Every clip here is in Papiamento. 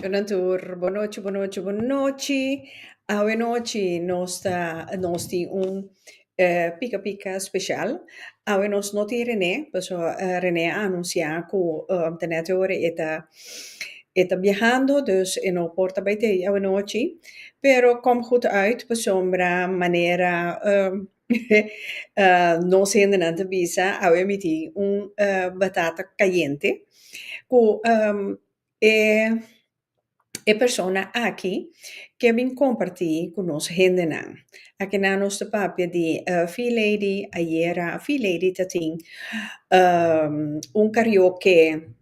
Shonantur, bonochi, bonochi, bonochi. Awe nochi nos ta nos tin un pika pika special. Awe nos no tin René, paso René a anuncia ku te net ora e ta viajando, dus e no por ta bij te awe nochi. Pero kom goed uit, pasobra manera nos hendenan ta bisa, awe mi tin un batata cayente. Ku e persona aki ke bin kompartí ku nos hendenan. Akinan nos ta papia di V-Lady, ayera V-Lady tatin un karaoke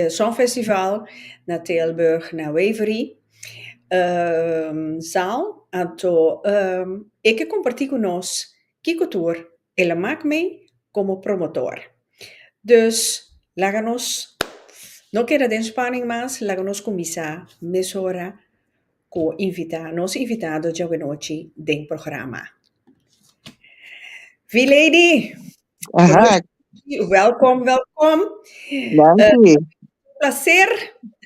songfestival na Tilburg na Wavery zaal. Anto e ke kompartí ku nos kiko tur el a mak mee komo promotor. Dus laga nos no keda den spanning mas, laga nos kuminsá mesora ku invitá nos invitado djawe den programa. V-Lady, welkom, welkom. Danki. Plaser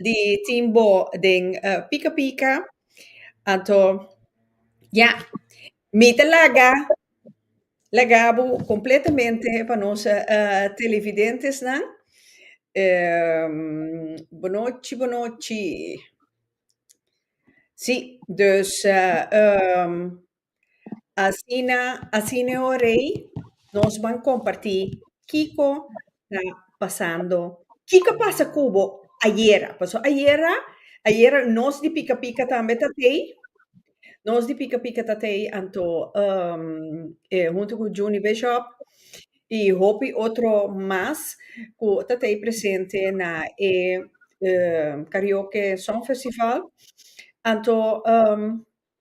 di tin bo den Pika Pika. Anto, ja, mi ta laga bo kompletamente pa nos televidentes nan. Bonochi, bonochi. Si, dus asina, asina orei, nos ban kompartí kiko ta pasando. Kiko pasa ku bo ayera? Paso ayera, ayera nos di Pika Pika tambe tatei. Nos di Pika Pika tatei anto huntu ku Juni Bishop i hopi otro mas ku tatei presente na e karaoke song festival. Anto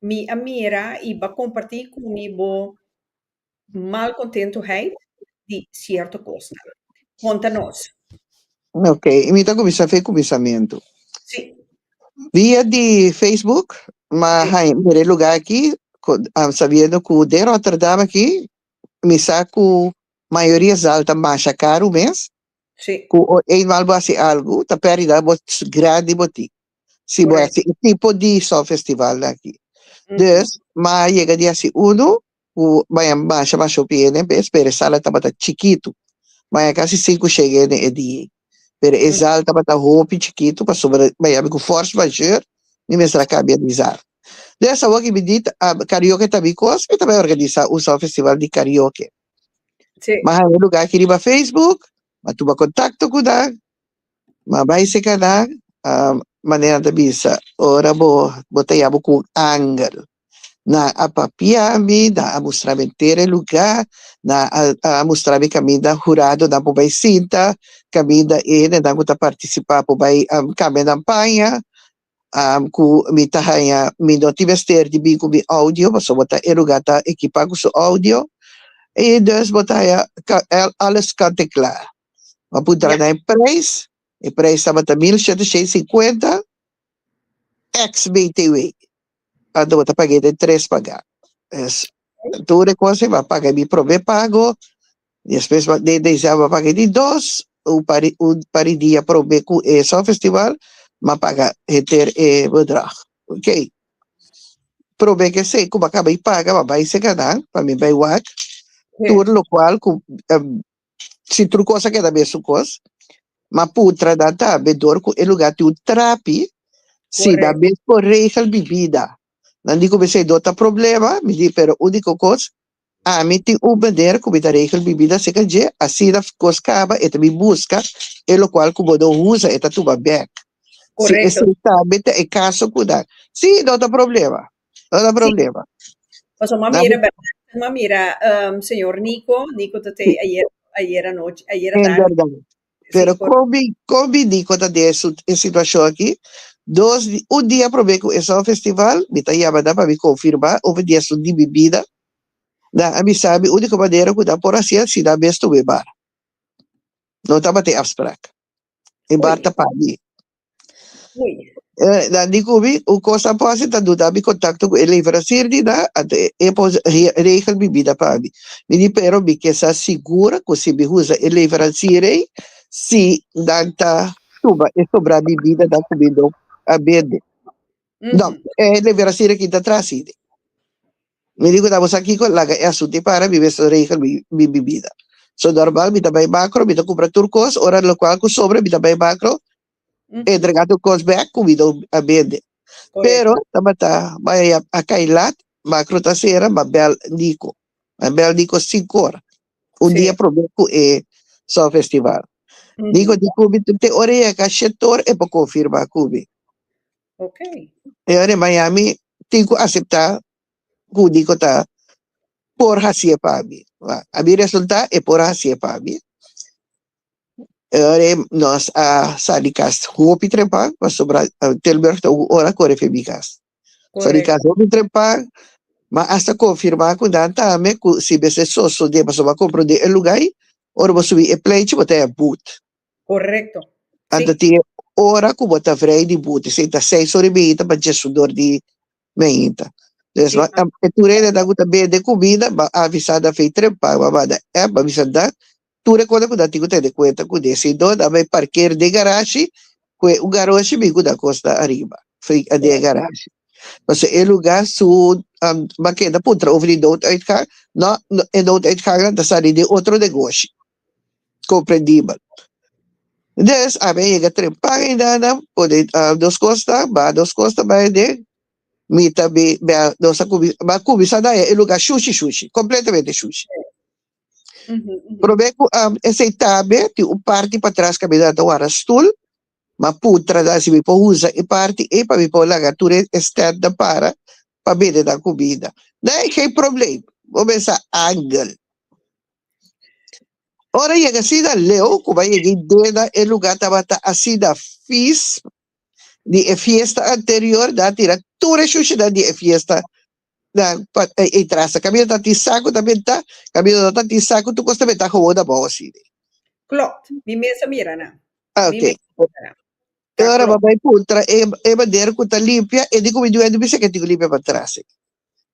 mi a mira i b'a kompartí ku mi bo malkontentoheid di sierto kosnan. Konta nos. Ok, mi ta kuminsá fe kuminsamentu. Via di Facebook, ma mira e lugá aki, sabiendo ku den Rotterdam aki, mi sa ku mayoria zaal ta masha karu mes, ku eenmaal bo hasi algu, ta pèrdida bo grandi bo tin. Si bo hasi e tipo di songfestival aki. Dus, m'a yega di hasi unu, ku m'a masha masha hopi hende bes, pero e sala tabata chikitu. M'a kasi 500 hende e dia. Pero e zaal tabata hopi chikitu, pasobra m'a yami ku force majeure, mi mester a kambia di zaal. Dus awor ki mi di karaoke ta mi kos, mi ta bai organisá un songfestival di karaoke. M'a haña e lugá aki riba Facebook, m'a tuma kontakto ku nan, m'a bai serka nan, manera nan ta bisa, ora bo ta yama ku un angel. Nan a papia mi, nan a mustra mi henter e lugá, nan a mustra mi kaminda huradonan por bai sinta, kaminda e hendenan ku ta partisipá por bai kambia nan paña, ku mi ta haña mi no tin mester di bin ku mi audio pasobra bo ta e lugá ta ekipá ku su audio i dus bo ta haña alles kant en klar. Bo a puntra nan e prijs, e prijs tabata 1750 ex BTW. Anto bo ta pag'é den tres pagá. Es tur e kos ei bo a paga mi promé pago, despues bo den desèmber bo a paga e di dos, un par di dia promé ku e songfestival mi a paga henter e bedrag. Oké, promé ku esei ku bo a kaba di paga bo a bai serka nan pa mi bai wak tur lokual ku si tur kos a keda mesun kos, ma puntra nan tambe dor ku e lugá tin un trapi, si nan mes por regel bibida. Nan di ku esei no ta problema, mi di pero úniko kos, ami tin un manera ku mi ta regel bibida aserka dje, asina kos kaba e ta bin buska e lokual ku bo no usa e ta tuma bèk. Si esei tambe ta e kaso ku nan, si no ta problema. No ta problema. Paso m'a mira, m'a mira señor Nico, Nico ta te ayer, ayer anochi, ayer tarde. Inderdaad. Pero kon mi Nico ta den e situashon aki? Dos, un dia promé ku e songfestival, mi ta yama nan pa mi konfirmá of e dia esun di mi bida. Nan a bisa mi úniko manera ku nan por hasié si nan mes tuma e bar. No tabatin afsprak. E bar ta pa mi. Nan di ku mi, un kos a por hasi ta duna mi kontakto ku e leverancier di nan, anto e por regel mi bida pa mi. Mi di, pero mi ke sa sigur ku si mi usa e leverancier ei, si nan ta tuma e sobra mi bida nan ku mi no. a bende. No, e leverancier aki ta tras hende. Mi di ku ta bo sa kiko, laga e asuntu para, mi mester regel mi bibida. So normal mi ta bai Makro, mi ta kumpra tur kos, ora lokual ku sobra mi ta bai Makro, entrega tur kos bek ku mi no a bende. Pero tabata bai a kai lat, Makro ta sera, m'a bel Nico. M'a bel Nico sinku ora, un dia prome ku e Song Festival. Nico di ku mi te ora e yega shetor e por konfirma ku mi. E ora e Miami tin ku asepta ku Nico ta por hasié pa mi. A mi resulta e por hasié pa mi. E ora ei nos a sali kas hopi trempan pasobra Tilburg ta un ora kore fe mi kas. Sali kas hopi trempan, ma asta konfirmá ku nan tambe ku si mester sosodé pasobra bo a komprondé e lugá ei, ora bo subi e pleintje bo ta haña but. Korekto. Anto tin e ora ku bo ta vrij di but, esei ta seis ora i meinta pa diesun or di meinta. Dus ma e tur hendenan ku ta bende kumida, bo a avisá nan fei trempan, bo a manda app, bo a bisa nan Tur e kos ku nan tin ku tene kuenta kuné. Si no, nan bai parker den garashi, kue un garoshi bin ku nan kosnan ariba, fei den e garashi. Pasobra e lugá su bo a keda puntra over di nooduitgang, no, e nooduitgangnan ta sali den otro negoshi. Komprendibel. Dus, ami a yega trempan einan, pone nos kosnan, baha nos kosnan bai aden, mi ta bi, nos a kuminsá, bo a kuminsá na haña e lugá shushi shushi, kompletamente shushi. Promé ku esei tambe tin un parti patras kaminda ta wara stul, m'a puntra nan si mi por usa e parti ei pa mi por laga tur e stèntnan para pa bende nan kumida. Nan geen probleem, bo mester angel. Ora yega asina leu ku m'a yega idea e lugá tabata asina fis di e fiesta anterior, nan a tira tur e shushinan di e fiesta na pa e trasa. Caminda ta tin saco ta benta, caminda no ta tin saco tur cos ta benta gewoon na bou asina. Klopt, mi mes a mira nan. Ah, Mi ok. mes a mira nan. E Ta ora klopt. bo bai puntra e e manera cu ta limpia, e di cu mi duende bisa ke tin cu limpia patras.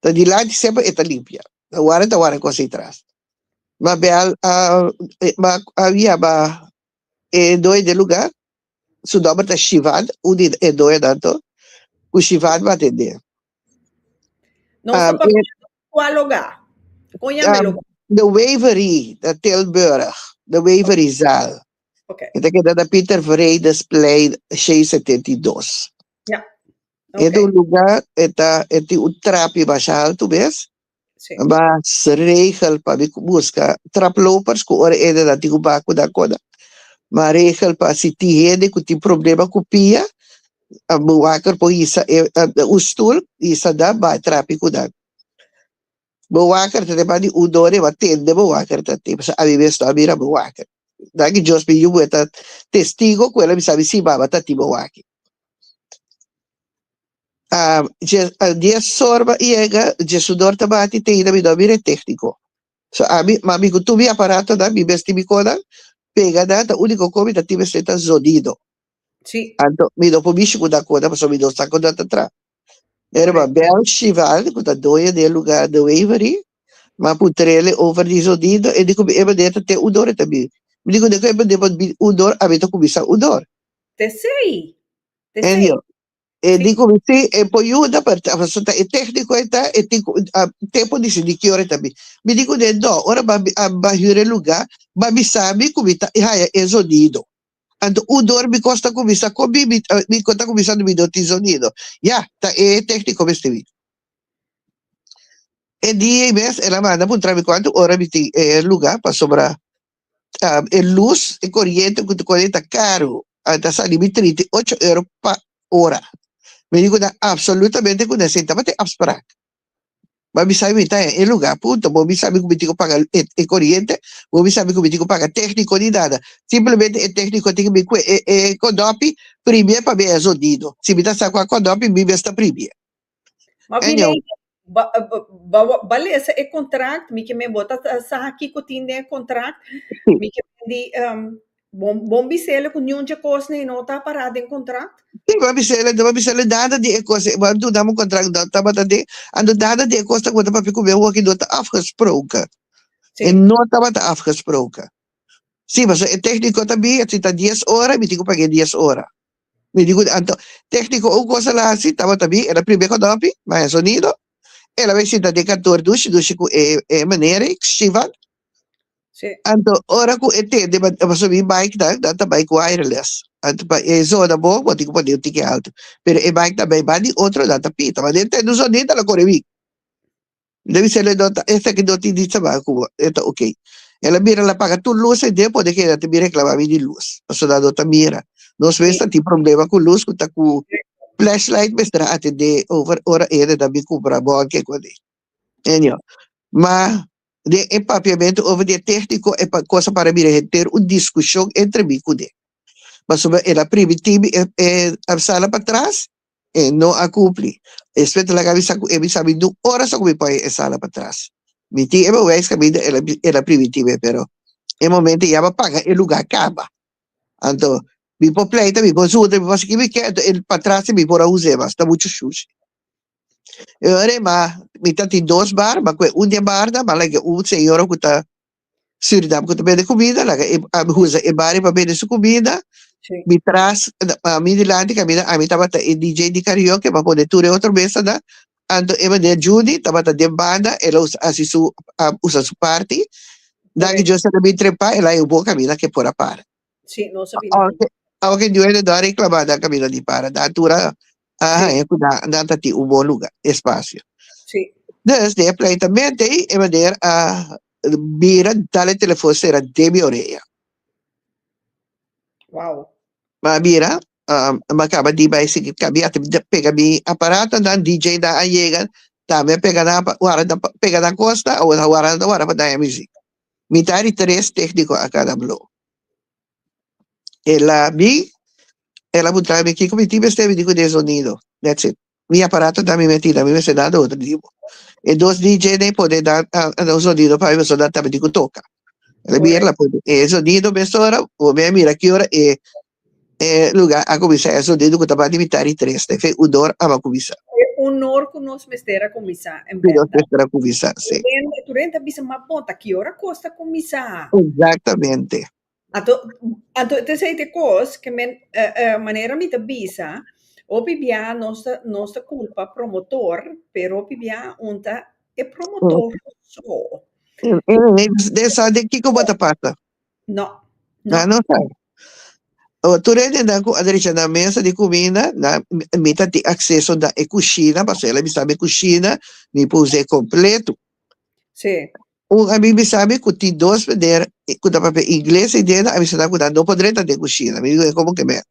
Ta dilanti semper e ta limpia. Ta wara ta wara cos atras. Ma bel a ma a yama e doño di e lugar, su nomber ta Shivan, un di e doñonan to, cu Shivan bo atende. Nos ta papia kua lugá? Kon yama e lugá? De Wavery, na Tilburg. De Waveryzaal. Okay. E ta keda na Pieter Vredesplein 672. Ja. E ta un lugá, e ta, e tin un trapi masha haltu mes. Sí. Mas regel pa mi buska traplopers ku ora e nan tin ku baha ku nan kona. Ma regel pa si tin hende ku tin problema ku pia, a bewaker por hisa e un stul hisa nan bai trapi ku nan. Bewaker ta tema di un dor e tende bewaker ta tin pasobra ami mes no a mira bewaker. Danki Dios mi yu ta testigo ku el a bisa mi si mama ta tin bewaker. Dies sorba yega djesudor ta bati te ainda mi no a mira e tekniko. So ami, ma mi ku tur mi aparatonan mi mes tin mi konan pega nan ta uniko kon mi ta tin mester ta zonido. Sí. Anto mi no por mishi ku nan kona pasobra mi no sa kon nan ta traha. Pero ma bel Shivan ku ta doño di e lugá de Wavery, m'a puntr'ele over di zonido, e di ku mi e manera ta te un dor e ta bini. Mi di ku den ku e manera por bini un dor, ami ta kuminsá un dor. T'esei, E t'esei. di, e di ku mi si e por yuda pero ta pasobra ta e tékniko e ta e tin ku tempu disidí ki ora e ta bini. Mi di ku den no, ora bo a bo a hür e lugá, bo a bisa mi ku mi ta haña e zonido. Anto un dor mi kos ta kuminsá kon mi mi ta kuminsá mi no tin zonido. Ya, ta e tékniko mester bini. E dia ei mes el a manda puntra mi kuantu ora mi tin e lugá pasobra e lus, e koriente ku ta kore ta karu, ta sali mi 38 euro pa ora. Mi di ku nan absolutamente ku nan esei tabata e afsprak. Bo a bisa mi ta e lugar punto, bo bisa mi ku mi tin ku paga e koriente, bo bisa mi ku mi tin ku paga tekniko ni nada. Simplemente e tekniko tin ku bin ku e e kodopi primie pa mi e zonido. Si mi ta sa ku a kodopi mi mes ta primie. Ma Anyhow. Vinay, ba, ba, ba, ba lesa e contract, mi ke men bo ta sa kiko tin den e contract, mi ke men di um, bon, bon bisele ku niun dje kos nei no ta pará den contract. Sí, bo a bisele, bo a bisele nada di e kos, bo a duna mi un contract no tabata den, anto nada di e kos ta ku bo ta papia ku mi awor aki no ta afgesproken. Sí. E no tabata afgesproken. Sí, pasobra e técnico ta bin, si ta dies ora, mi tin ku pag'é dies ora. Mi di ku anto tékniko un kos a la hasi tabata bin el a primi e kòdòpi baha e sonido el a bai sinta den kantor dushi dushi ku e e meneer ei Shivan Sí. anto ora ku e tende pasobra mi mic nan nan ta bai ku wireless anto pa e zona bo bo tin ku pone un tiki alto pero e mic ta bai banda di otro nan ta pita ma den tende un sonido el a kore bin. Debe ser el no ta esta ki no tin di trabaho ku bo, e ta ok. El a mira el a paga tur lus ei den pone keda ta bin reclama mi di lus, pasobra nan no ta mira. Nos mes ta tin problema ku lus ku ta ku flashlight mester a atende over ora hende ta bin kumpra bonke ku ane. Anyhow, ma den e papiamentu over di e technico e kos a para bira henter un diskushon entre mi kuné. Pasobra el a primiti mi e e sala patras E no a cumpli. Despues ta laga bisa cu e bisa mi nu ora so cu mi pone e sala patras. Mi tin e bewijs caminda el a el a primiti mi pero e momento ya bo a paga e lugar caba. Anto mi por pleita mi por zundra mi por haci kico mi kier anto e patras mi por a usa mas ta mucho shushi. E ora e ma mi ta tin dos bar ma cu e un di e barnan ma laga un señora cu ta Surinam ku ta bende kumida, laga e ami usa e bario pa bende su kumida. Sí. Mi tras, mi dilanti kaminda ami tabata e DJ di karaoke pa pone tur e otro mesanan. Anto e meneer Judy tabata den banda, el a usa hasi su usa su parti. Danki Correcto. Dios el a bin trepa, el a haña un bon kaminda ke por a para. Sí, nos a bini Aunke, aunke duende no a reclama nan kaminda di para, nan tur a a Sí. haña ku nan nan ta tin un bon luga, espasio. Sí. Dus den e pleitamente ei e meneer a bira dal e telefon sera den mi orea. Wow. Mi a bira, mi a kaba di bai sigui kabia te pega mi aparatonan, DJ nan a yega, tambe a pega nan wara pega nan kos nan, awor wara nan ta wara pa daña muzik. Mi ta di tres tekniko a kada blo. El a bin, el a puntra mi kiko mi tin mester, mi di ku den zonido, that's it. Mi aparato ta mi metida, mi mester nada otro di bo. E dos DJ nan pone nan nan zonido pa mi pasobra nan tabata di ku toka. El a bira el a pone e zonido mesora, bo mi a mira ki ora e e lugar a kuminsá e zonido ku tabata di mitad di tres, te fe un or a kuminsá. E un or ku nos mester a kuminsá en Ku nos bèrdat. mester a kuminsá, si. Tur hende ta bisa, ma bon, ta ki ora kos ta kuminsá? Exactamente. Anto, anto t'esei t'e kos ke men manera mi ta bisa, hopi bia nos ta nos ta kulpa promotor, pero hopi bia un ta e promotor so. Den sa den kiko bo ta pasa. No, Nan no. no sa. Tur hendenan ku a drecha nan mesa di kuminda, nan mi ta tin akseso na e kushina, pasobra el a bisa mi kushina mi por us'é kompleto. Sí. Un ami bisa mi ku tin dos meneer ku ta papia ingles ei dentro, a bisa nan ku nan no por drenta den kushina. Mi di komo ke men?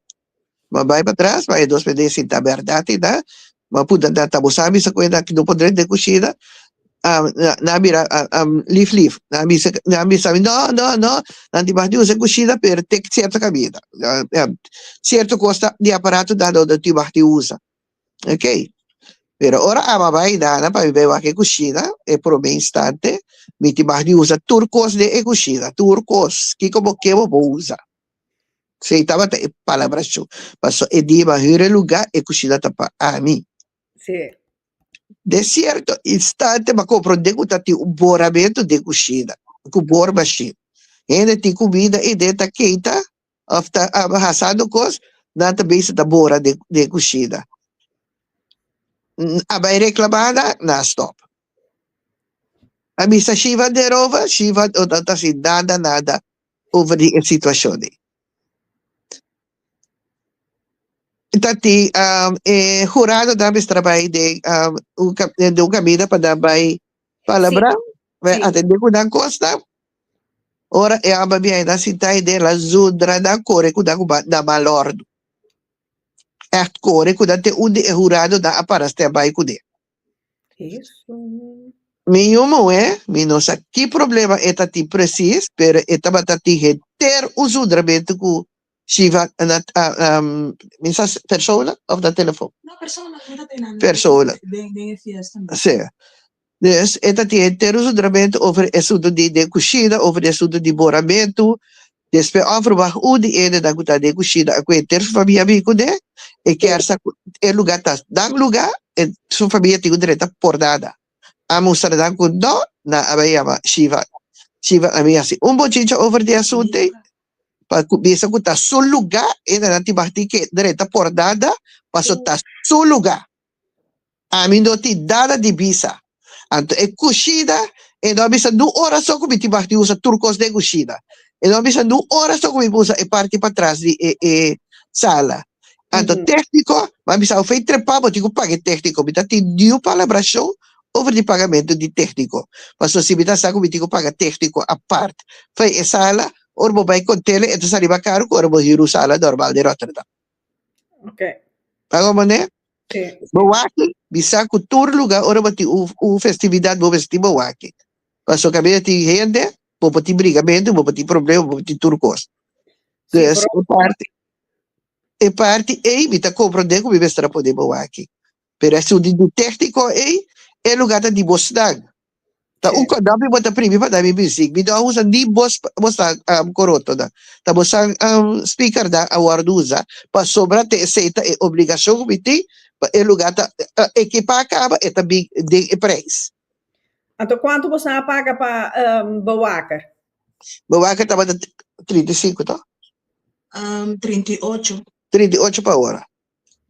Mi a bai patras, ma e dos meneer sinta bèrdat einan. Mi a puntra nan, ta bo sa bisa ku nan no por drenta den kushina? Nan a bira lif lif. Nan a bisa, nan a bisa mi, no, no, no, nan tin mag di usa e kushina pero te sierto kaminda. Sierto kos di aparato nan no tin mag di usa. Ok, pero ora ama bai dana pa mi bai wak e kushina, e prome instante mi tin mag di usa tur kos den e kushina, tur kos, kiko bo ke bo por usa. Esei tabata e palabrashon, pasobra e dia mi a hür e lugá, e kushina ta pa ami. Sí. Den sierto instante mi a komprondé ku ta tin un boramentu den kushina, ku bormashin. Hende tin kumida ei den ta keita of ta hasando kos, nan ta bisa ta bora den den kushina. A bai reklamá nan, nan a stòp. A bisa Shiva derover, Shiva no ta hasi nada nada over di e situashon ei. Ta tin e huradonan mester a bai den un den un kaminda pa nan bai palabrá, bai atendé ku nan kosnan. Ora e amba biaha nan sinta ei den la zundra nan kore ku nan ku na mal òrdu. Ègt kore ku nan te un di e huradonan a para standby kuné. Mi yu muhé, mi no sa ki problema e ta tin presis, pero e tabata tin henter un zundramentu ku Shiva na mi sa persona of na telefon? No, persona, mi ta tin nan. Persona. Den den e fiesta. Sí. Dus e ta tin henter un zundramentu over e asuntu di den kushina, over e asuntu di boramentu. Despues òverwag un di hendenan ku ta den kushina a ku henter su famia bin kuné, e kier sa ku e lugá ta nan lugá, e su famia tin ku drenta por nada. A mustra nan ku no, nan a bai yama Shiva. Shiva a bin hasi un bochincha over di e asuntu ei. Pa ku bisa ku ta su lugá, e nan tin mag di ke drenta por nada, paso ta su lugá. Ami no tin nada di bisa. Anto e kushina, e no a bisa nu ora so ku mi tin mag di usa tur kos den kushina. E no a bisa nu ora so ku mi por usa e parti patras di e e sala. Anto tékniko, mi a bisa ofei trepá bo tin ku paga e tékniko. Mi ta tin niun palabrashon over di pagamentu di tékniko. Pasobra si mi ta sa ku mi tin ku paga tékniko apart fei e sala, ora bo bai kont'el e ta sali mas karu ku ora bo hür un sala normal den Rotterdam. Pago manera? Bo wak bisa ku tur luga ora bo tin un festividat bo mester tin bo wak. Pasobra kaminda tin hende bo por tin brigamentu, bo por tin problema, bo por tin tur kos. Dus e parti e parti ei mi ta komprondé ku mi mester a pone bo wak. Pero esun di tékniko ei e luga ta di bosnan. Ta un kòdòp mi bo ta primi pa da mi muzik. Mi no a usa ni bos bosan korotonan. Ta bosan speakernan a wòrdu usa pasobra te esei ta e obligashon ku mi tin pa e lugá ta ekipá kaba e ta bin den e preis. Anto kuantu bosan a paga pa bewaker? Bewaker tabata 35 to? 38. 38 pa ora.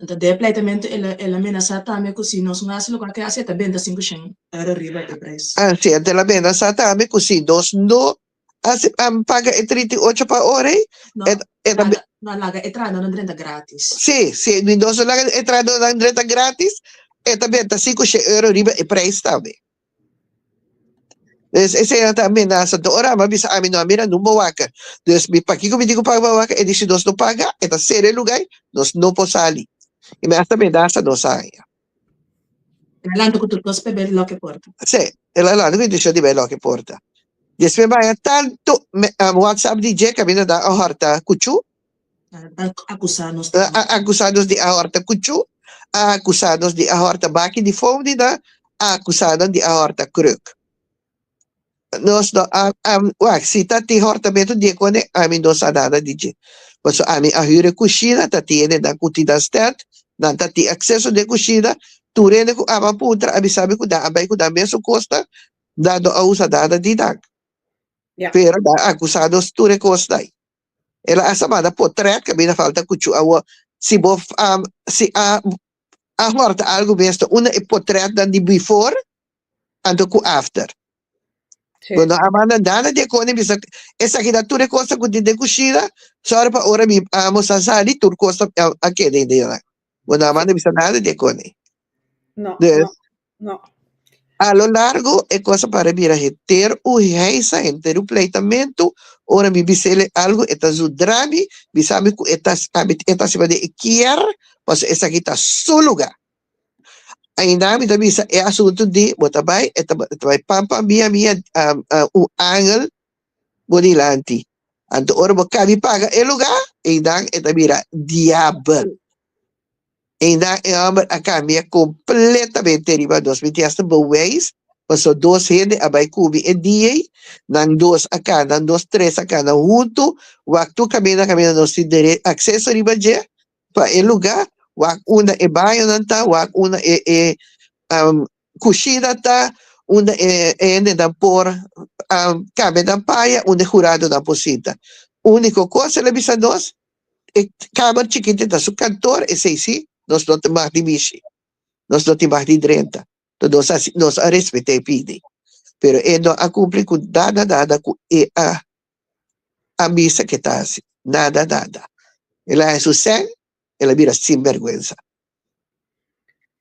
Anto den e pleitamentu el a el a menasá tambe ku si nos no hasi lokual ke hasi e ta benta 500 euro riba e preis. Ansi, anto el a menasá tambe ku si nos no hasi paga e 38 pa ora ei, No, e e ta laga no a laga e trahadónan drenta grátis. Sí, si nos no laga e trahadónan drenta grátis, e ta benta 500 euro riba e preis tambe. Dus esei nan ta amenasa. Anto ora mi a bisa ami no a mira nun bowaka. Dus mi pakiko mi tin ku paga bowaka? E di si nos no paga e ta sera e lugai, nos no por sali. I mi hasta amenasa nos a haña. El a lanta ku tur kos pa e bai lòk e porta. Sí, el a lanta ku intenshon di bai lòk e porta. Despues mi a haña tantu whatsapp di dje kaminda nan a hòrta kuchu. A akusá nos A akusá nos di a hòrta kuchú, a akusá nos di a hòrta baki di foam di nan, a akusá nan di a hòrta kruk. Nos no a, a, wak, si ta tin hòrtamentu di e kone, ami no sa nada di dje. Pasobra ami a hür e kushina, ta tin hendenan ku tin nan stènt, nan ta tin akseso den kushina, tur hende ku aba puntra a bisa mi ku nan a bai ku nan mesun kosnan, nan no a usa nada di nan. Pero nan a akusá nos tur e kosnan. El a hasta manda potret kaminda falta kuchu awo si bo si a a horta algu mes ta unda e potretnan di before anto ku after. Bo no a manda nada di e kos ni bisa esaki ta tur e kosnan ku tin den kushina sòru pa ora mi amo sa sali tur kos ta a keda den bo no a manda bisa nada di e kos ni. Dus No. A lo largo e cosa para bira henter un heisa, henter un pleitamento, ora mi bisele algo e ta zudra mi, bisa mi cu e ta ami e ta haci manera e kier, pasobra esaki ta su lugar. Ainda mi ta bisa e asunto di bo ta bay, e ta e ta bay pam pam mia mia un angel bo dilanti. Anto ora bo cabi paga e lugar, einan e ta bira diabel. Einan e hòmber a kambia kompletamente riba nos. Mi tin hasta bewijs pasobra dos hende a bai ku mi e dia ei, nan dos a kana, nan dos tres a kana huntu, wak tur kaminda kaminda nos tin dere akseso riba dje pa e lugá, wak unda e bañonan ta, wak unda e e kushina ta, unda e hendenan por kambia nan paña, unda e huradonan por sinta. Úniko kos el a bisa nos, E kamer chikito ta su kantor, esei sí, nos no ta mag di mishi, nos no tin mag di drenta. Enton nos a nos a respet'é e pidi. Pero e no a kumpli ku nada nada ku e a a bisa ke ta hasi. Nada nada. El a haña su sèn, el a bira sinbèrgwensa.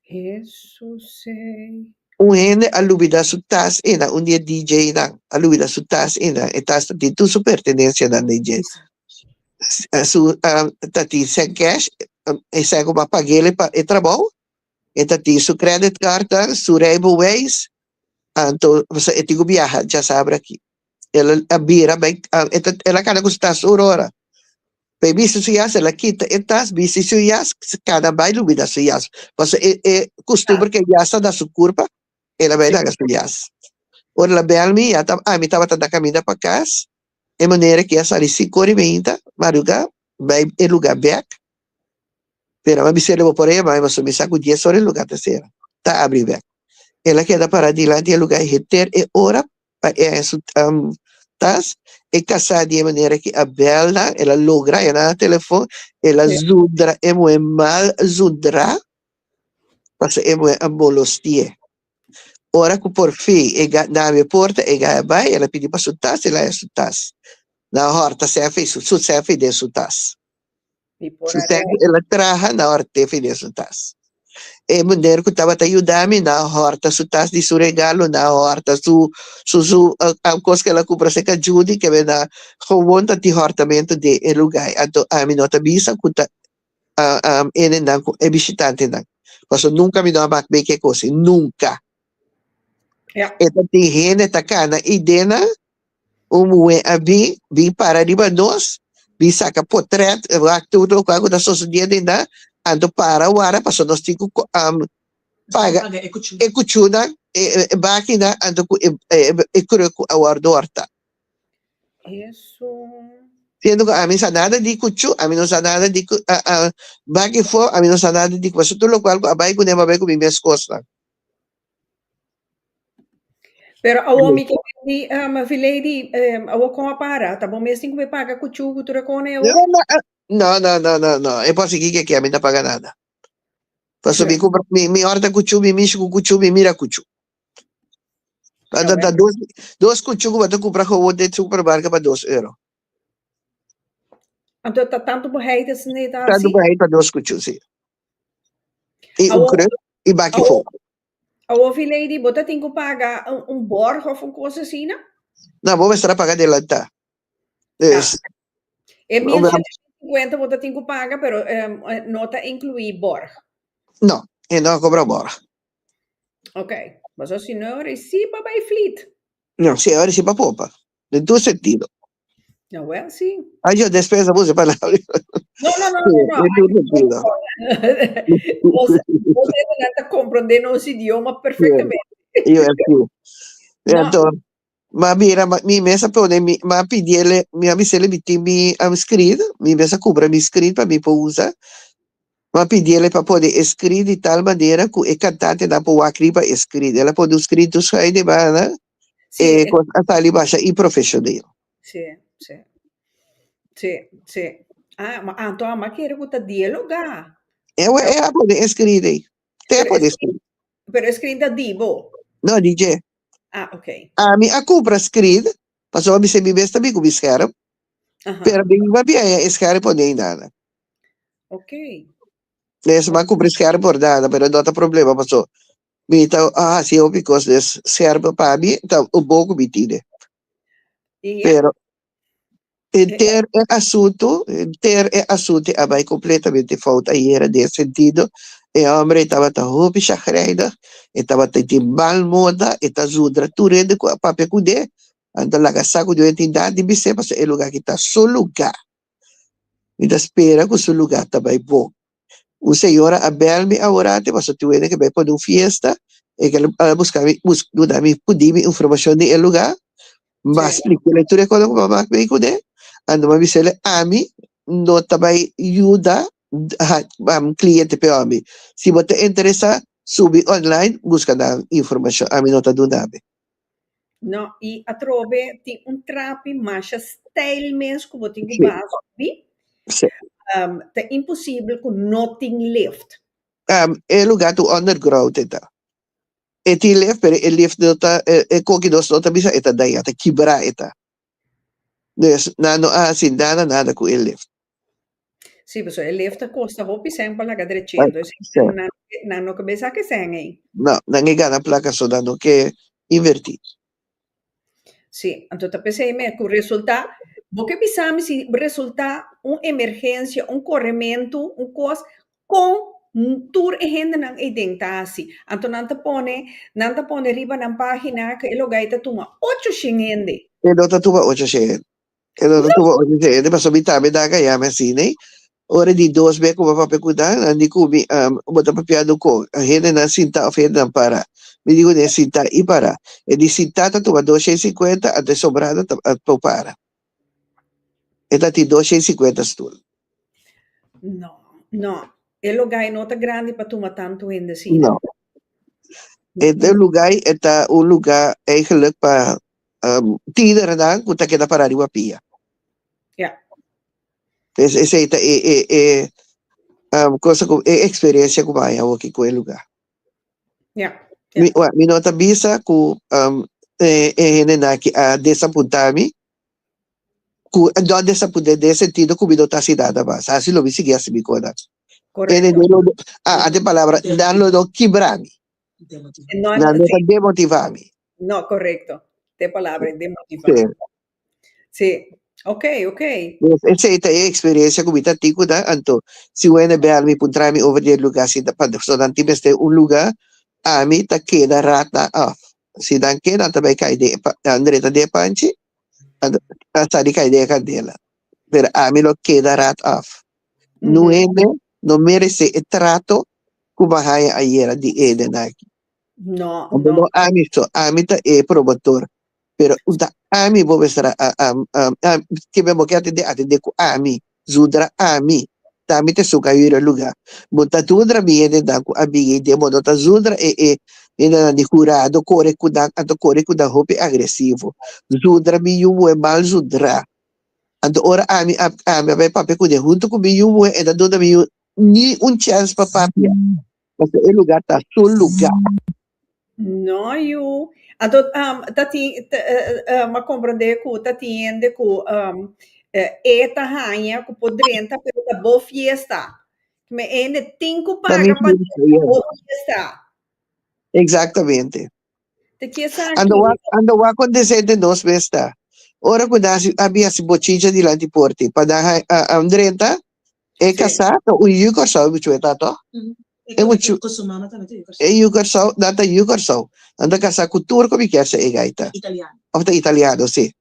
Hesus ei. Un hende a lubida su tas einan, un di e DJ-nan a lubida su tas einan, e tas ta tin tur su pertenencianan den dje. Su ta tin sèn cash, e sèn ku bo a pag'el pa e trabou, e ta tin su credit cardnan, su rijbewijs, anto pasobra e tin ku biaha djasabra aki. El a bira bai, el a kana ku su tas un ora. Pa e bisti su yas, el a kita e tas, bisti su yas, kana bai lubida su yas. Pasobra e e kustumber ku e yas ta na su kurpa, el a bai laga su yas. Ora el a bel mi, ya ta ami tabata na kaminda pa kas, e manera ku e a sali sinku ora i meinta, madruga, bai e luga bèk. Pero mi a bis'é, bo por a yama mi, pasobra mi sa ku dies ora e luga ta sera, ta abri bèk. El a keda para dilanti e luga henter e ora pa e haña su. tas, e kasá di e manera ki a bèl nan, el a logra haña nan na telefon, el a zundra e muhé mal zundrá, pasobra e muhé a molosti'é. Ora ku por fin e nami e porta, e gaya bai, el a pidi pa su tas, el a haña su tas. Nan a hòrta sèfe i su sèfe den su tas. Su sèfe el a traha, nan a hòrt'é fi den su tas. E meneer ku tabata yuda mi, nan a hòrta su tas di su regalo, nan a hòrta su su su kos ku el a kumpra serka Judy, ke nan gewoon ta tin hòrtamentu den e lugá. Anto ami no ta bisa ku ta hendenan ku e bishitantenan pasobra nunka mi no a mak bay ke kos ei nunka e ta tin hende ta kana i dena un muhé a bin bin para riba nos bin saka potret wak tur lokual ku ta sosodiendo einan anto para wara pasobra nos tin ku paga e kuchunan e bakinan anto ku e kruk ku a wòrdu hòrtá. Siendo ku ami sa nada di kuchu, ami no sa nada di baki fo, ami no sa nada di pasobra tur lokual ku a bai kuné, a bai ku mi mes kosnan. Pero awor mi ke di Vilady, awor kon a para? Ta bo mes tin ku bai paga kuchu ku tur e kone awor? No, no, no, no, no, e por sigui ke ke ami no ta paga nada. Pasobra mi kumpra, mi ora ta kuchu, mi mishi ku kuchu, mi mira kuchu. Ta ta dos dos kuchu ku bo ta kumpra gewoon den supermarket pa dos euro. Anto ta tantu bo heit esei ta Tantu hasi? bo heit pa dos kuchu, si. I un Awor kruk i baki awor fo. awor fi lady bo ta tin ku paga un un borg of un kos asina? No, bo mester a paga adelantá. Ah. Dus E 1750 bo ta tin ku paga pero no ta inkluí borg. No, e no a kobra borg. Ok, paso si no reci pa bai fleet. No, si e reci pa popa. Den tur sentido. No, wel, si. Ay, yo después a puse palabra. No, no, no, no, no. Den tur sentido. Nos, nos nan ta comprende nos idioma perfectamente. Yo, sí. No. Entonces, Ma mira, ma, mi mes a pone mi, ma pidiele, mi a bisele mi tin mi um, screen, mi mes a cumpra mi screen pa mi por usa. Ma pidiele pa pone e screen di tal manera cu e cantantenan por wak riba e screen. El a pone un screen tur schuin di banda, Sí, e e cos a sali basha improfesioneel. Sí, sí. Sí, sí. Ah, ma anto a ma kere cu ta dialoga. E, e a pone e screen ei. Te a Pero pone e e screen. Pero e screen ta di bo? No, di dje. Ah, ok. Ami a cumpra screen, pasobra mi se mi mes ta bin cu mi scherm, pero mi no a bin haña e scherm pone ainda. Ok. Des mi a cumpra e scherm por nada, pero no ta problema pasobra mi ta a haci hopi cos, des scherm pa mi ta un bon cu mi tine. Y ya. Pero Henter e asuntu, henter e asuntu a bai completamente fout ayera den e sentido, e hombre tabata hopi chagrijnig, e tabata tin mal moda, e ta zundra tur hende cu a papia cune, anto laga sa cu Dios tin nada di bis'é pasobra e lugar aki ta su lugar. Mi ta spera cu su lugar ta bai bon. Un señora a bel mi aworante pasobra tin wende ke bai pone un fiesta, e ke a buska mi, bus duna mi, pidi mi informacion di e lugar, M'a splik'é tur e kos ku m'a mak bei kuné, anto m'a bis'é ami no ta bai yuda kliente p'e hòmber. Si bo ta interesá, subi online buska nan informashon, ami no ta duna be. No, i atrobe tin un trapi masha stijl mes ku bo tin ku baha subi. Ta imposibel ku no tin lift. E lugá ta un underground e ta. E tin lift pero e lift no ta e koki nos no ta bisa e ta daña ta kibra e ta. Dus nan no a hasi nada nada ku e lift. Sí, pasobra e lift ta kosta hopi sèn pa laga drech'é, entonces nan nan no ke bay saka e sèn ei. No, nan e gana plaka so nan no ke invertí. Sí, anto ta p'esei mes ku resultá, bo ke bisa mi si resultá un emergensia, un korementu, un kos, Kon tur e hendenan eiden ta hasi? Anto nan ta pone, nan ta pone riba nan página ku e lugá ta tuma ocho shen hende. E no ta tuma ocho shen hende. E no ta tuma ocho shen hende pasobra mi tambe nan a yama asina. Ora di dos be ku bo a papia ku nan, nan di ku mi, bo ta papiando kon? Hendenan sintá òf hendenan pará? Mi di ku nan sintá i pará. E di sintá ta tuma dos shen i sinkuenta, anto e sobrado ta por para. E ta tin dos shen i sinkuenta stul. No, no. E lugar no ta grandi pa tuma tantu hende asina. No. E e lugar e ta un lugar eigenlijk pa. Tienernan ku ta keda pará riba pia. Ja. Es esei ta e e e cosa ku e eksperensia ku mi a haña awoki ku e lugá. Ja. Mi wak mi no ta bisa ku e e hendenan aki a desapuntá mi, ku no a desapuntá den e sentido ku mi no ta hasi nada mas. Hasi lo mi sigui hasi mi konan. Korekto. Ah, ante palabra, nan lo no kibra mi. No, Nan no ta demotivá mi. No, korekto. Te palabra, demotivá. Sí. Sí. Ok, ok. Dus esei ta e eksperensia ku mi ta tin ku nan. Anto, si un hende bel mi puntra mi over di e lugá, si ta pa so nan tin mester un lugá, ami ta keda rat nan af. Si nan ke, nan ta bai kai den e pa, nan drenta den e panchi, anto nan sali kai den e kandela. Pero ami lo keda rat af. Nun hende no meresé e trato ku bo a haña ayera di e hendenan aki. No, Anto no. no ami so, ami ta e promotor, pero un ta ami bo mester a a a a kibe bo ke atendé, atendé ku ami, zundra ami, ta ami ta esun ku a yura lugá. Bo ta zundra mi hendenan ku a bini den, bo no ta zundra e e hendenan di hurado kore ku nan, anto kore ku nan hopi agresivo. Zundra mi yu muhé mal zundrá. Anto ora ami a ami a bai papia kuné huntu ku mi yu muhé, e ta duna mi yu ni un chèns pa papia. Pasobra e lugar ta su lugar. No yu. Anto um, ta tin, ta, uh, uh, m'a comprende cu ta tin hende cu um, e ta haña cu por drenta, pero ta bo fiesta. Me hende tin cu Ta mi paga pa fiesta, drenta yeah. bo fiesta. Exactamente. Te ki esaki? Ando wak, ando wak con decente nos mes ta. Ora cu nan hasi, a bin hasi bochincha dilanti porti, pa nan ha, a, a drenta, E Sí. kasá ta un yu Kòrsou e muchu e ta tò? E muchu Ku su mama tambe ta yu Kòrsou. e yu Kòrsou, nan ta yu Kòrsou. Nan ta kasá ku turko mi kier sa e gai ta. Italiano. Òf ta italiano, sí.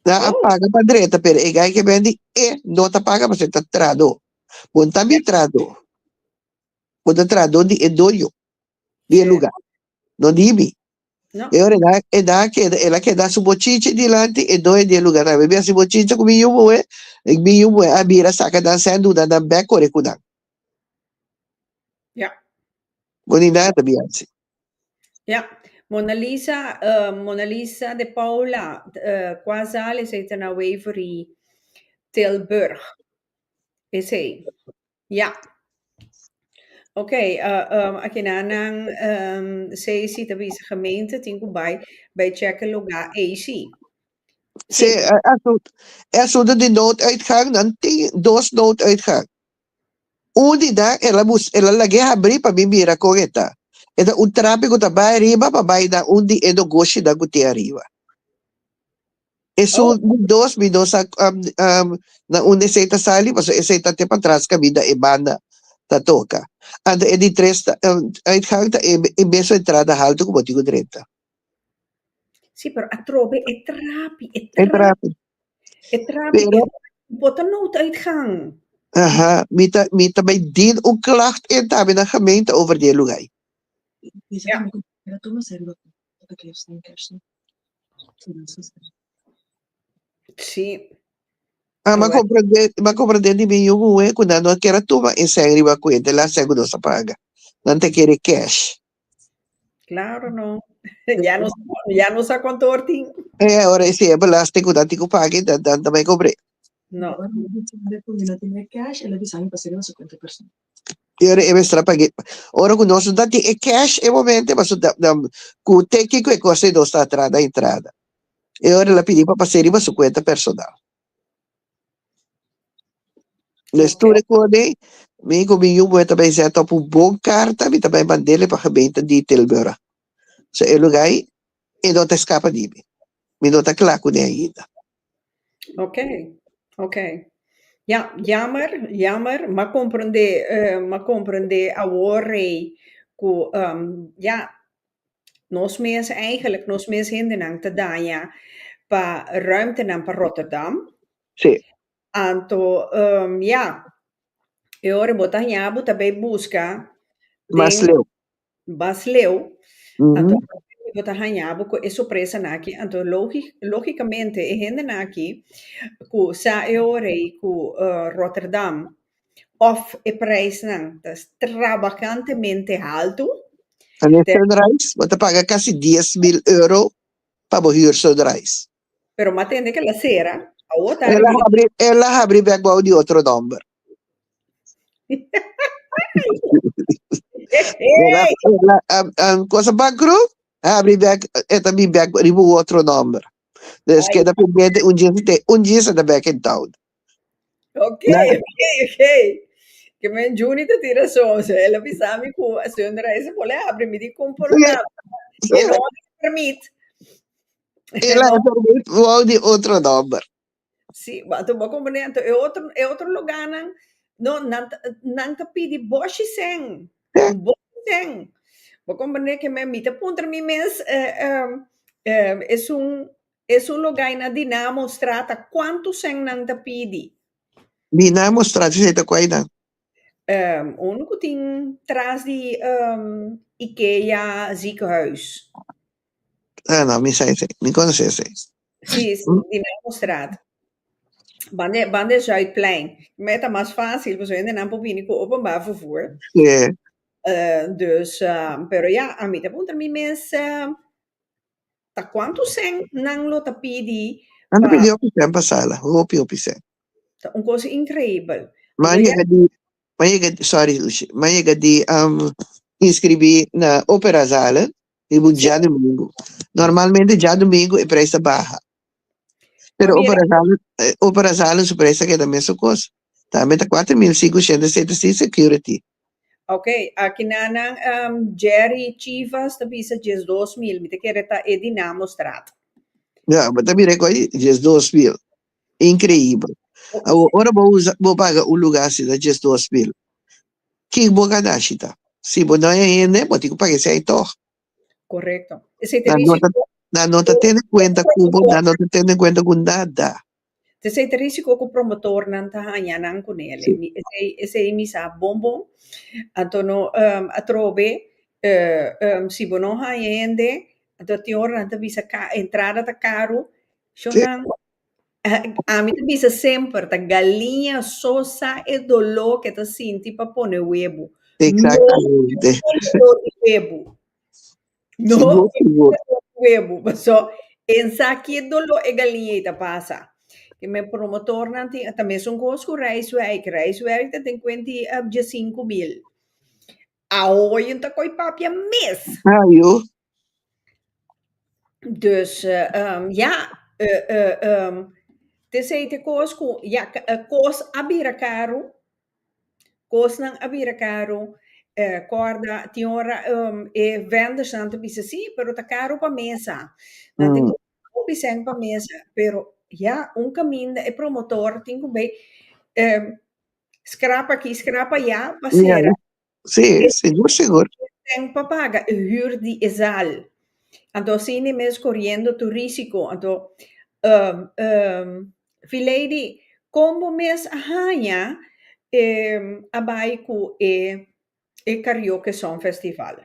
Nan a Oh. paga pa drenta, pero e gai ke bendi e no ta paga pasobra e ta trahadó. Bo no ta mi trahadó. Bo ta trahadó di e doño di e Sí. lugá, no di mi. No. E ora el a, el a keda, el a keda su bochinche dilanti e doño di e lugar tambe. Mi hasi bochinche ku mi yu muhé, i mi yu muhé a bira saka nan sèn duna nan bèk kore ku nan. Ja. Bo ni nada mi hasi. Ja. Mona Lisa, uh, Mona Lisa de Paula, uh, kua zaal esei ta na Wavery, Tilburg? Esei. Ja. Ok, uh, um, akinanan um, sei si ta bisa gemeente tin ku bai bai check e lugar ei si. Sí, Sí. e asunto, e asunto di nooduitgang, nan tin dos nooduitgang. Un di nan el a bus, el a lag'é habrí pa mi mira kon e ta. E ta un trapi ku ta bai ariba pa bai na un di e nogoshinan ku tin ariba. Esun Oh, di dos mi no sa na unda esei ta sali pasobra esei ta te patras kaminda e banda ta toka. Anto e di tres ta uitgang ta e e mesun entrada haltu ku bo tin ku drenta. Sí, pero atrobe e trapi, e E trapi, trapi. e trapi, Pero e bo ta nooduitgang. aha, mi ta mi ta bai dien un klacht in tambe na gemeente over di e lugai. Ja. Sí. Ah, m'a Awel. comprende, m'a comprende di mi yu muhé ku nan no kier a tuma e sèn riba kuenta, el a sèn ku nos a paga. Nan ta kere cash. Claro no. Ya no, ya no sa cuanto or tin. E ora si e belasting ku nan tin ku paga, nan, nan ta bai kobr'é. No. E ora e mester a pag'é. Ora ku nos no ta tin e cash e momento, pasobra da, da, ku teki ku e kos ei nos ta atra na entrada. E ora el a pidi pa pas'é riba su kuenta personal. Nes Ok. tur e kos ei, mi ku mi yu muhé ta bai zet op un bon karta, mi ta bai mand'é pa gemeente di Tilburg. So e lugá ei, e no ta skapa di mi. Mi no ta kla kuné ainda. Ok, ok. Ja, jammer, jammer. M'a comprende, eh, m'a comprende awor rey ku um, ja, nos mes eigenlijk, nos mes hendenan ta daña pa ruimtenan pa Rotterdam. Sí. Anto, um, ja, e ora bo ta haña bo ta bay busca Mas den leu. Bas leu, anto bo ta haña bo ku e sorpresanan aki, anto lógikamente e hendenan aki ku sa e ora ei ku Rotterdam òf e prijsnan ta stravagantemente haltu. Anto e sunrise bo ta paga kasi 10,000 euro. pa bo huur Sunrise. Pero m'a tende ke la sera, awor ta El a habri, el a habri bek bou di otro nomber. El a, el a, um, um, cosa bankrut, a habri bek, e ta bin bek riba un otro nomber. Dus keda pendiente un dje te, un dje ta back in town. Ok, ok, ok. Ke men Juni ta tira soms. El a bisa mi ku Sunrise por a habri mi di komporta. E no permit. El a permit wou di otro nomber. Sí, ba tu bo komprende anto e otro e otro lugarnan no nan ta nan ta pidi boshi sen. Un boshi sen. Bo komprende ke men mi ta puntra mi mes eh, eh, eh, esun esun lugar na Dinamo Strata kuantu sen nan ta pidi? Dinamo Strata esei ta kua einan? Um, unu ku tin tras di um, Ikea ziekenhuis. Ah, no, mi sa esei. Mi konosé esei. Sí, sí, Dinamostraat. Banda, banda Zuidplein. Maar ta mas fácil, pasobra hendenan por bini ku openbaar vervoer. Sí. Dus, pero ya, ami ta puntra mi mes, ta kuantu sèn nan lo ta pidi Nan ta pidi hopi sèn pa sala, hopi, hopi sèn. Ta un kos inkreibel. M'a yega di, m'a yega, sorry Lushi, m'a yega di inskribí na Operazalen riba un djadumingu. Normalmente djadumingu e prijs ta baha. Pero Operazalen, Operazalen su prijs ta keda mesun kos. Tambe ta 4500 sin security. Ok, aki nan Jerry Chivas ta bisa 12.000, mi ta kere ta e Dinamostraat. Ja, bo ta mira ku ei 12.000. Inkreibel. Awor ora bo usa, bo paga un luga asina 12.000, kin bo ganashi ta? Si bo no e hende, bo tin ku paga esei tog. Korekto. Esei ta risiko. Nan no ta tene kuenta ku bo, nan no ta tene kuenta ku nada. Esei ta risiko ku promotornan ta haña nan kuné. Esei, esei mi sa bon bon. Anto no atrobe si bo no haña hende, anto tin ora nan ta bisa entrada ta karu, Shonnan, ami ta bisa semper, ta galiña so sa e doló ke ta sinti pa pone webu. Exactamente. No doló di webu. No Sigur, sigur. webu. Paso, en sa ki doló e galiña ei ta pasa. Ke men promotornan tin, ta mesun kos ku Rijswijk. Rijswijk ta ten kuenti 15.000. Awoy ta koi papia mes. Ayo. Dus ja, t'esei t'e kos ku ja kos a bira karu, kosnan a bira karu, kòrda tin ora e vendersnan ta bisa si, pero ta karu pa mesa, nan tin ku hopi sèn pa mesa, pero ja un kaminda e promotor tin ku bai Skrap aki, skrap ayá pa sera. Sí, sigur, sigur. Ten pa paga e huur di e zaal. Anto asina e mes koriendo tur risiko. Anto, um, um, Filady, kon bo mes a haña a bai ku e e Karaoke Song Festival?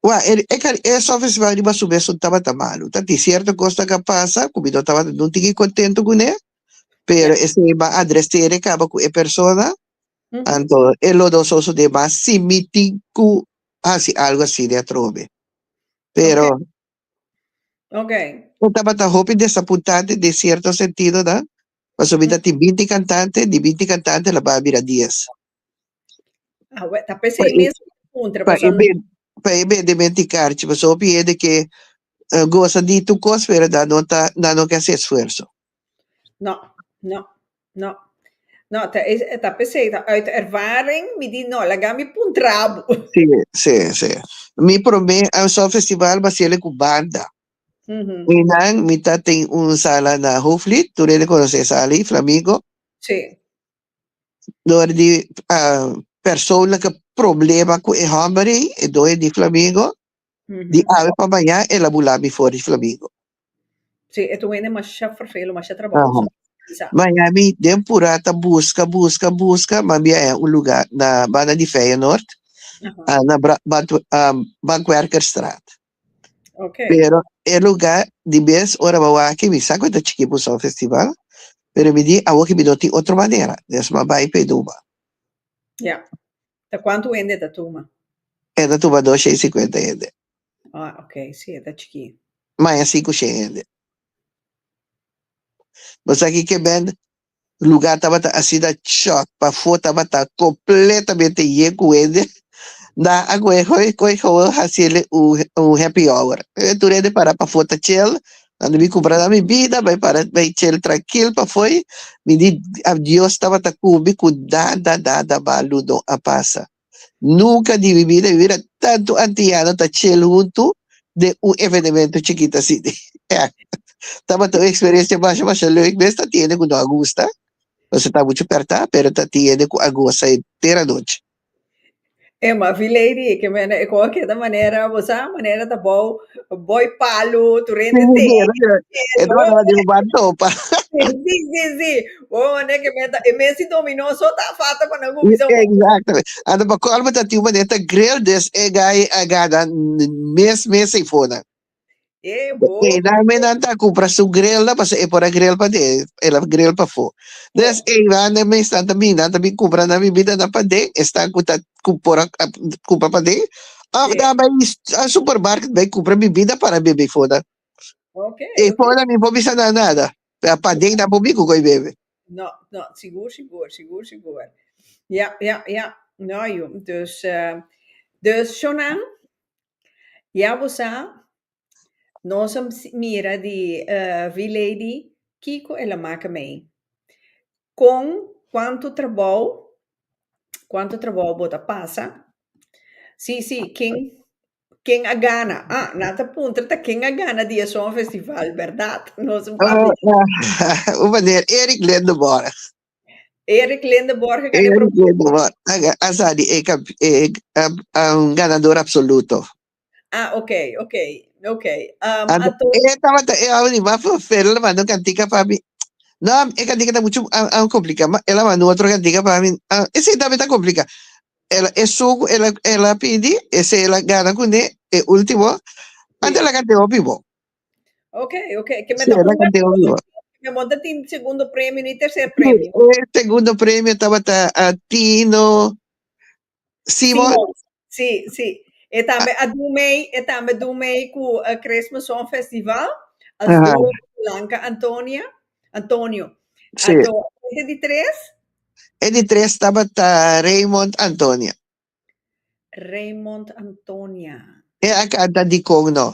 Wak, e e kar e Song Festival riba su mes no tabata malu. Ta tin sierto kosnan ku a pasa ku mi no tabata no tin kontento kuné, pero esei bo a adreser'e kaba ku e persona, anto e lo no sosodé mas si mi tin ku hasi algu asina atrobe. Pero e tabata hopi desapuntante den sierto sentidonan, pasobra mi ta tin 20 kantante, di 20 kantante la bai a bira dies. Ah, we, ta p'esei mes puntra, Pa e ben, pa e bende menti karchi, pasobra hopi hende ke gosa di tur kos, pero nan no ta, nan no ke hasi esfuerso. No, no, no. No, ta, ta p'esei, ta uit ervaring, mi di no, laga mi puntra bo. Sí, sí, sí. Mi promé Song Festival bo hasiel ku banda. I nan mi ta tin un sala na Hoofdlied, tur hende konosé e sala ei, Flamingo. Sí. Door di persoonlijke problema ku e hòmber ei, e doño di Flamingo, di awe pa maña el a bula mi for di Flamingo. Sí, e ta un hende masha fervelo, masha trabahoso. Maña mi den pura ta buska, buska, buska, ma mi a haña un lugá na banda di Feyenoord, na Bankwerkerstraat. Pero e lugá di bes ora bo wak mi sa ku e ta chikí pa un song festival, pero mi di awor ki mi no tin otro manera, des mi a bai pa e duma. Ya. Ta kuantu hende ta tuma? E ta tuma 250 hende. Ah, ok, si, e ta chikí. Maña sinku shen hende. Bo sa ki ke ben? Lugar tabata asina chòk, pafó tabata kompletamente yen ku hende. Nan a kohe kohe kohe gewoon hasiele un un happy hour. Tur hende para pafó ta chill, nan ta bin kumpra nan bibida, bai para bai chill trankil pafó. Mi di Dios tabata ku mi ku nada nada malu no a pasa. Nunka di mi bida mi mira tantu antiano ta chill huntu den un evenemento chikito asina. Tabata un experiencia masha masha leuk mes, ta tin hende ku no a gusta, pasobra ta muchu pèrtá, pero ta tin hende ku a gosa henter anochi. E ma vi lady, ke mene e ko keda manera, bo sa, manera ta bou boi palu, tur hende te. E tabata di un ban topa. Sí, sí, sí. Bo mane ke meta, e mes di dominó so ta falta pa nan kuminsá. Exactamente. Anto pa colmo ta tin un manera ta grill, dus e guy a gana mes mes eifonan. E bo. E nan me nan ta cumpra su grill na pasobra e por a grill paden, el a grill pafó. Dus e nan e mes nan ta bin, nan ta bin cumpra nan bibida nan paden, esnan cu ta cu por a cumpra paden, of nan bai a supermarket bai cumpra bibida para bebe for nan. Okay, E for nan mi por bisa nan nada, pero paden nan por bin cu koe bebe. No, no, sigur, sigur, sigur, sigur. Ja, ja, ja. No, yu. Dus, dus shonan, Ya bo sa, nos a mira di V-Lady kiko el a maka mei. Kon, kuantu trabou, kuantu trabou bo ta pasa. Sí, sí, ken, ken a gana? Ah, nan ta puntra ta ken a gana di e Songfestival, bèrdat? Nos a papia. Un meneer Eric Lindenborg. Eric Lindenborg a gana e Eric prome. Lindenborg a sali e e ganador absoluto. Ah, ok, ok, ok. Um, Anto, anto, e tabata e hòmber di mas ferfero, el a manda un kantika pa mi. No, e kantika ta muchu kompliká, ma el a manda un otro kantika pa mi. Esei tambe ta kompliká. El a, esun ku el a, el a pidi, esei el a gana kuné, e último. Anto el a kant'é hopi bon. Ok, ok. Que me Sí, ta el a un kant'é hopi bon. Me monta tin segundo premio ni tercer premio. E segundo premio tabata a Tino Simon. Simon. Sí, sí. E tambe a doen mee, e tambe doen mee ku eh, Christmas Song Festival. Als duo Blanca Antonia, Antonio. Anto, e di tres? E di tres tabata Raymond Antonia. Raymond Antonia. E a kanta Dikon no?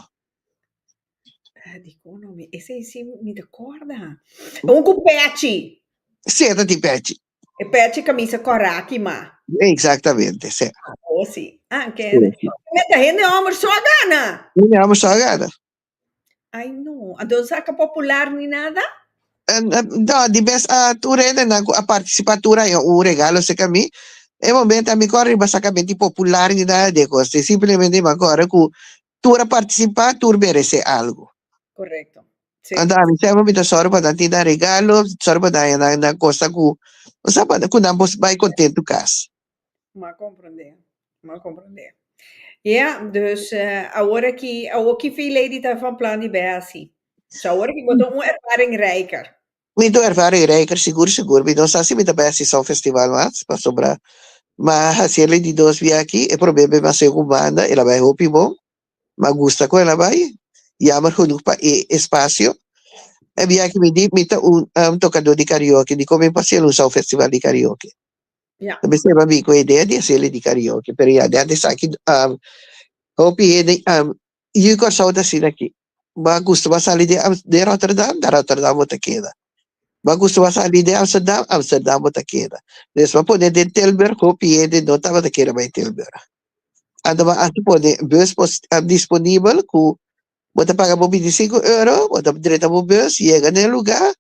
Ah, dikon no? Mi, esei si mi ta korda. Un ku pechi. Si, e ta tin pechi. E pechi kamisa kòrá ki ma. Exactamente, si. Oh, si. Ah, ke. Meta hende hòmber so a gana. Hende hòmber so a gana. Ai no, anto saca popular ni nada? No, di bes a tur hendenan ku a partisipá tur haña un regalo serka mi. E momento ami kòrda riba sakamento di popular ni nada di e kos. Simplemente mi a kòrda ku tur a partisipá, tur meresé algu. Korekto. Sí. Anto ami semper mi ta sòru pa nan tin nan regalo, sòru pa nan haña nan nan kosnan ku, osea pa ku nan por bai kontentu kas. M'a komprondé, m'a komprondé. Ja, dus awor aki, awor ki Fee Lady ta van plan di bai hasi? So awor aki bo ta un ervaring rijker. Mi ta un ervaring rijker, sigur sigur. Mi no sa si mi ta bai hasi Song Festival mas, pasobra m'a hasi el di dos bia aki, e promé bes m'a hasi ku banda, el a bai hopi bon, m'a gusta ku el a bai, jammer genoeg pa e espacio. E bia aki mi di mi ta un tokadó di karaoke, dikon mi por hasi el un Song Festival di karaoke? Ja. Ta mester a bin ku e idea di hasiel di karaoke, pero ya, den esaki um, hopi hende um, yu Kòrsou ta asina aki. Bo a gusta bo a sali di Am- di Rotterdam, na Rotterdam bo ta keda. Bo a gusta bo a sali di Amsterdam, Amsterdam bo ta keda. Dus bo a pone den Tilburg, hopi hende no tabata kere bai Tilburg. Anto bo a hasta pone bus pos disponibel ku bo ta paga bo 25 euro, bo ta drenta bo bus, yega na e lugá,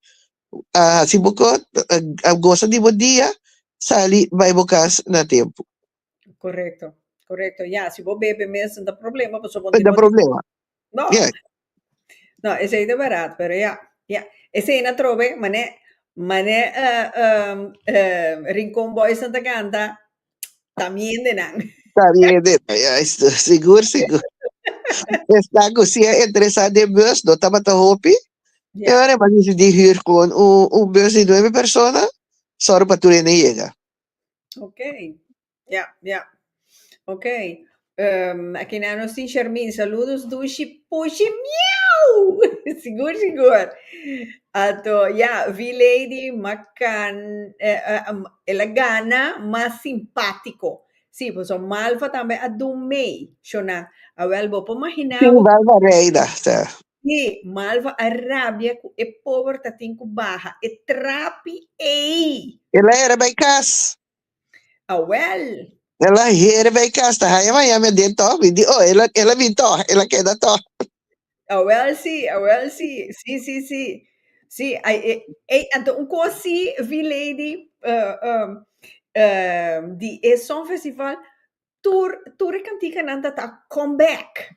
a hasi bo kot, a gosa di bo dia, sali bai bo kas na tempu. Korekto, korekto. Ya, si bo bebe mes no ta problema, pasobra bo No ta problema. No. No, esei ta bèrdat, pero ya, ya. Esei na trobe, mane, mane Rincon Boys nan ta kanta, ta miende nan. Ta miende, ya, sigur, sigur. Esnan ku si a interesá den bus, no tabata hopi. E ora e disidí hür kon un, un bus di nuebe persona, sòru pa tur hende yega. Ok, ya, ya. Ok. Um, aki nan nos tin Shermin. Saludos, dushi, pushi, miau! Wow! Sigur sigur. Anto ya, V-Lady makan el a gana mas simpátiko. Sí, pasobra Malva tambe a dun mee, shona. Awel, bo por imaginá Sí, bo. Malva Reina, sa. Sí, Malva a rabia ku e pober ta tin ku baha e trapi ei. El a hera bai kas. Awel. El a hera bai kas, ta haya Miami aden tòg. Mi di, oh, el a, el a bin tòg, el a keda tòg. Awel sí, awel sí. Sí, sí, sí. Sí, ai, e, ei, anto un kos sí, V-Lady, eh, um, eh, di e Songfestival, Tur tur e kantikanan ta ta comeback.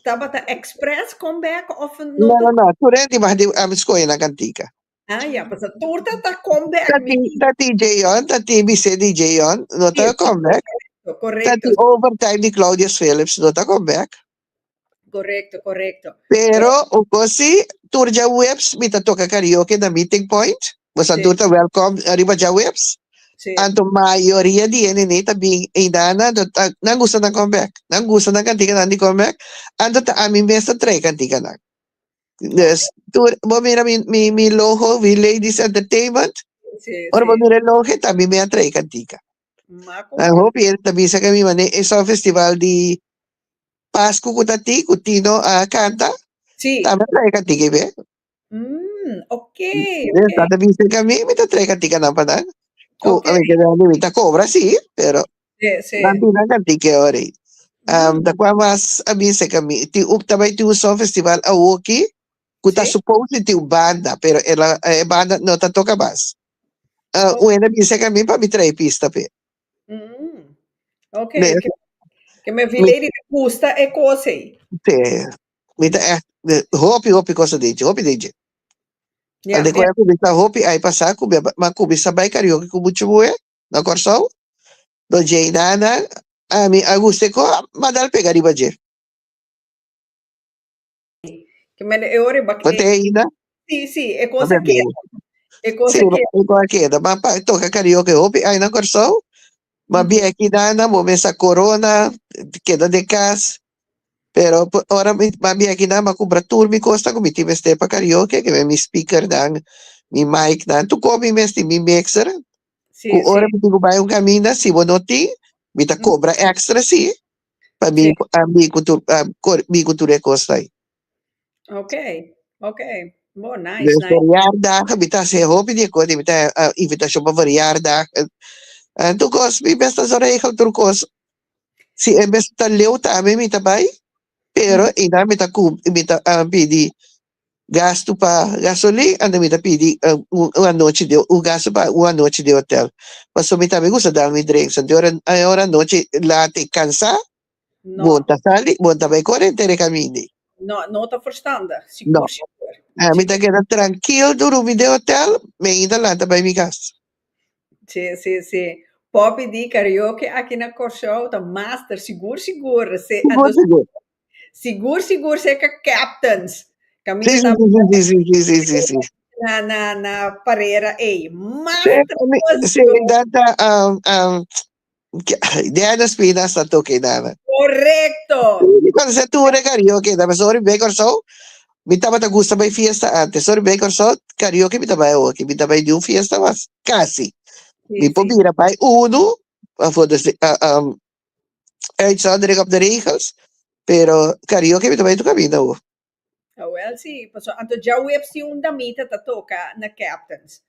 Tabata express comeback of no No, ta? no, no. Tur hende mag di um, skohe nan kantika. Ah, ya, pasobra tur ta ta comeback. Ta Mi ti, ta ti Jayon, ta ti Bisé di Jayon, no ta Sí, comeback. korekto, Ta korekto, ti Overtime di Claudius Philips, no ta comeback. korekto, korekto. Pero, un kos si, tur djaweps mi ta toka karaoke na Meeting Point. Boso Sí. tur ta welkom riba djaweps. Sí. Anto mayoria di e nene ta bin eidana, anto ta, nan gusta nan comeback. Nan gusta nan kantikanan di comeback, anto ta ami mes ta trae kantikanan. Dus, tur, bo mira mi, mi, mi logo, mi Ladies Entertainment, Sí, ora bo sí. mira e logo, ta ami mes a trae kantika. Ma Nan hopi hende ta bisa ke mi mane e son festival di Pasku ku ta tin, ku Tino a kanta, Sí. tambe a trae kantika ei be. Ok, Dus ok. nan ta bisa ke ami, mi ta trae kantikanan pa nan. Ku Ok. ami ke mi ta kobra sí, pero Sí, sí. nan tin nan kantika e ora ei. Ta kua mas a bisa ke ami, tin un, ta bai tin un son festival awoki ku ta Sí. supose di tin un banda, pero el a e banda no ta toka mas. Oh. Un hende a bisa ke ami pa mi trae pista p'e. Ok, Nee. ke, ke me vi lady te gusta e kos ei. Sí. Mi ta echt hopi hopi cosa dje, hopi dje. Ja, Ande ku ja. a kuminsá hopi ai pasá ku mi a m'a kuminsá bai karaoke ku mucha muhé na Kòrsou. Do dje nana ami a gusta e ko m'a dal pega riba dje. Ke men e ora ba Bo te ainda? Sí, sí, e cosa keda. E cosa Sí, keda. e cosa keda. Ma pa toka karaoke hopi ai na Kòrsou. Ma bia aki nana bo mester corona, keda den kas. Pero ora mi ma bia aki nan m'a kumpra tur mi kosnan ku mi tin mester pa karaoke, ke mi speakernan, mi micnan, tur kos mi mester, mi mixer. Sí, Ku ora sí. mi tin ku bai un kaminda, si bo no tin, mi ta kobra extra sí. Pa mi Sí. a mi ku tur a kor mi ku tur e kos ei. Ok, ok. Bo, nice, Dus nice. verjaardag, mi ta hasi hopi di e kos, mi ta a invitashon pa verjaardag. En tur kos, mi mes ta zo regel tur kos. Si e mes ta leu tambe mi ta bai, pero einan mi ta ku mi ta a pidi gastu pa gasolin, anto mi ta pidi un anochi di un gastu pa un anochi di hotel. Pasobra mi tambe gusta dal mi drinks, anto e ora anochi laat i kansa, No. bo ta sali, bo ta bai kore henter e kaminda. No, no ta verstandig, No. sigur sigur. Mi ta keda trankil durumi den hotel, mi ainda lanta bai mi kas. Si, si, si. Poppy di karaoke aki na Kòrsou ta master, sigur sigur. Se, Sigur anto sigur. Sigur sigur serka captains. Caminda Sí, ta sí, sí, sí, sí, sí, sí, sí. na na na parera ei. Sí, Master sí, dat ta um, um, Diana Spinas ta toke nana. Correcto. Mi conoce tur e karaoke, da sorry bij Kòrsou. Mi tabata gusta bai fiesta antes. Sorry bij Kòrsou, karaoke mi ta bai awoki. Mi ta bai di un fiesta mas kasi. Sí, Mi por sí. bira bai uno, voor de, uitzondering op de regels, pero karaoke mi ta bai tur kaminda awo. Awel si, paso anto djaweps tin un damita ta toka na Captains.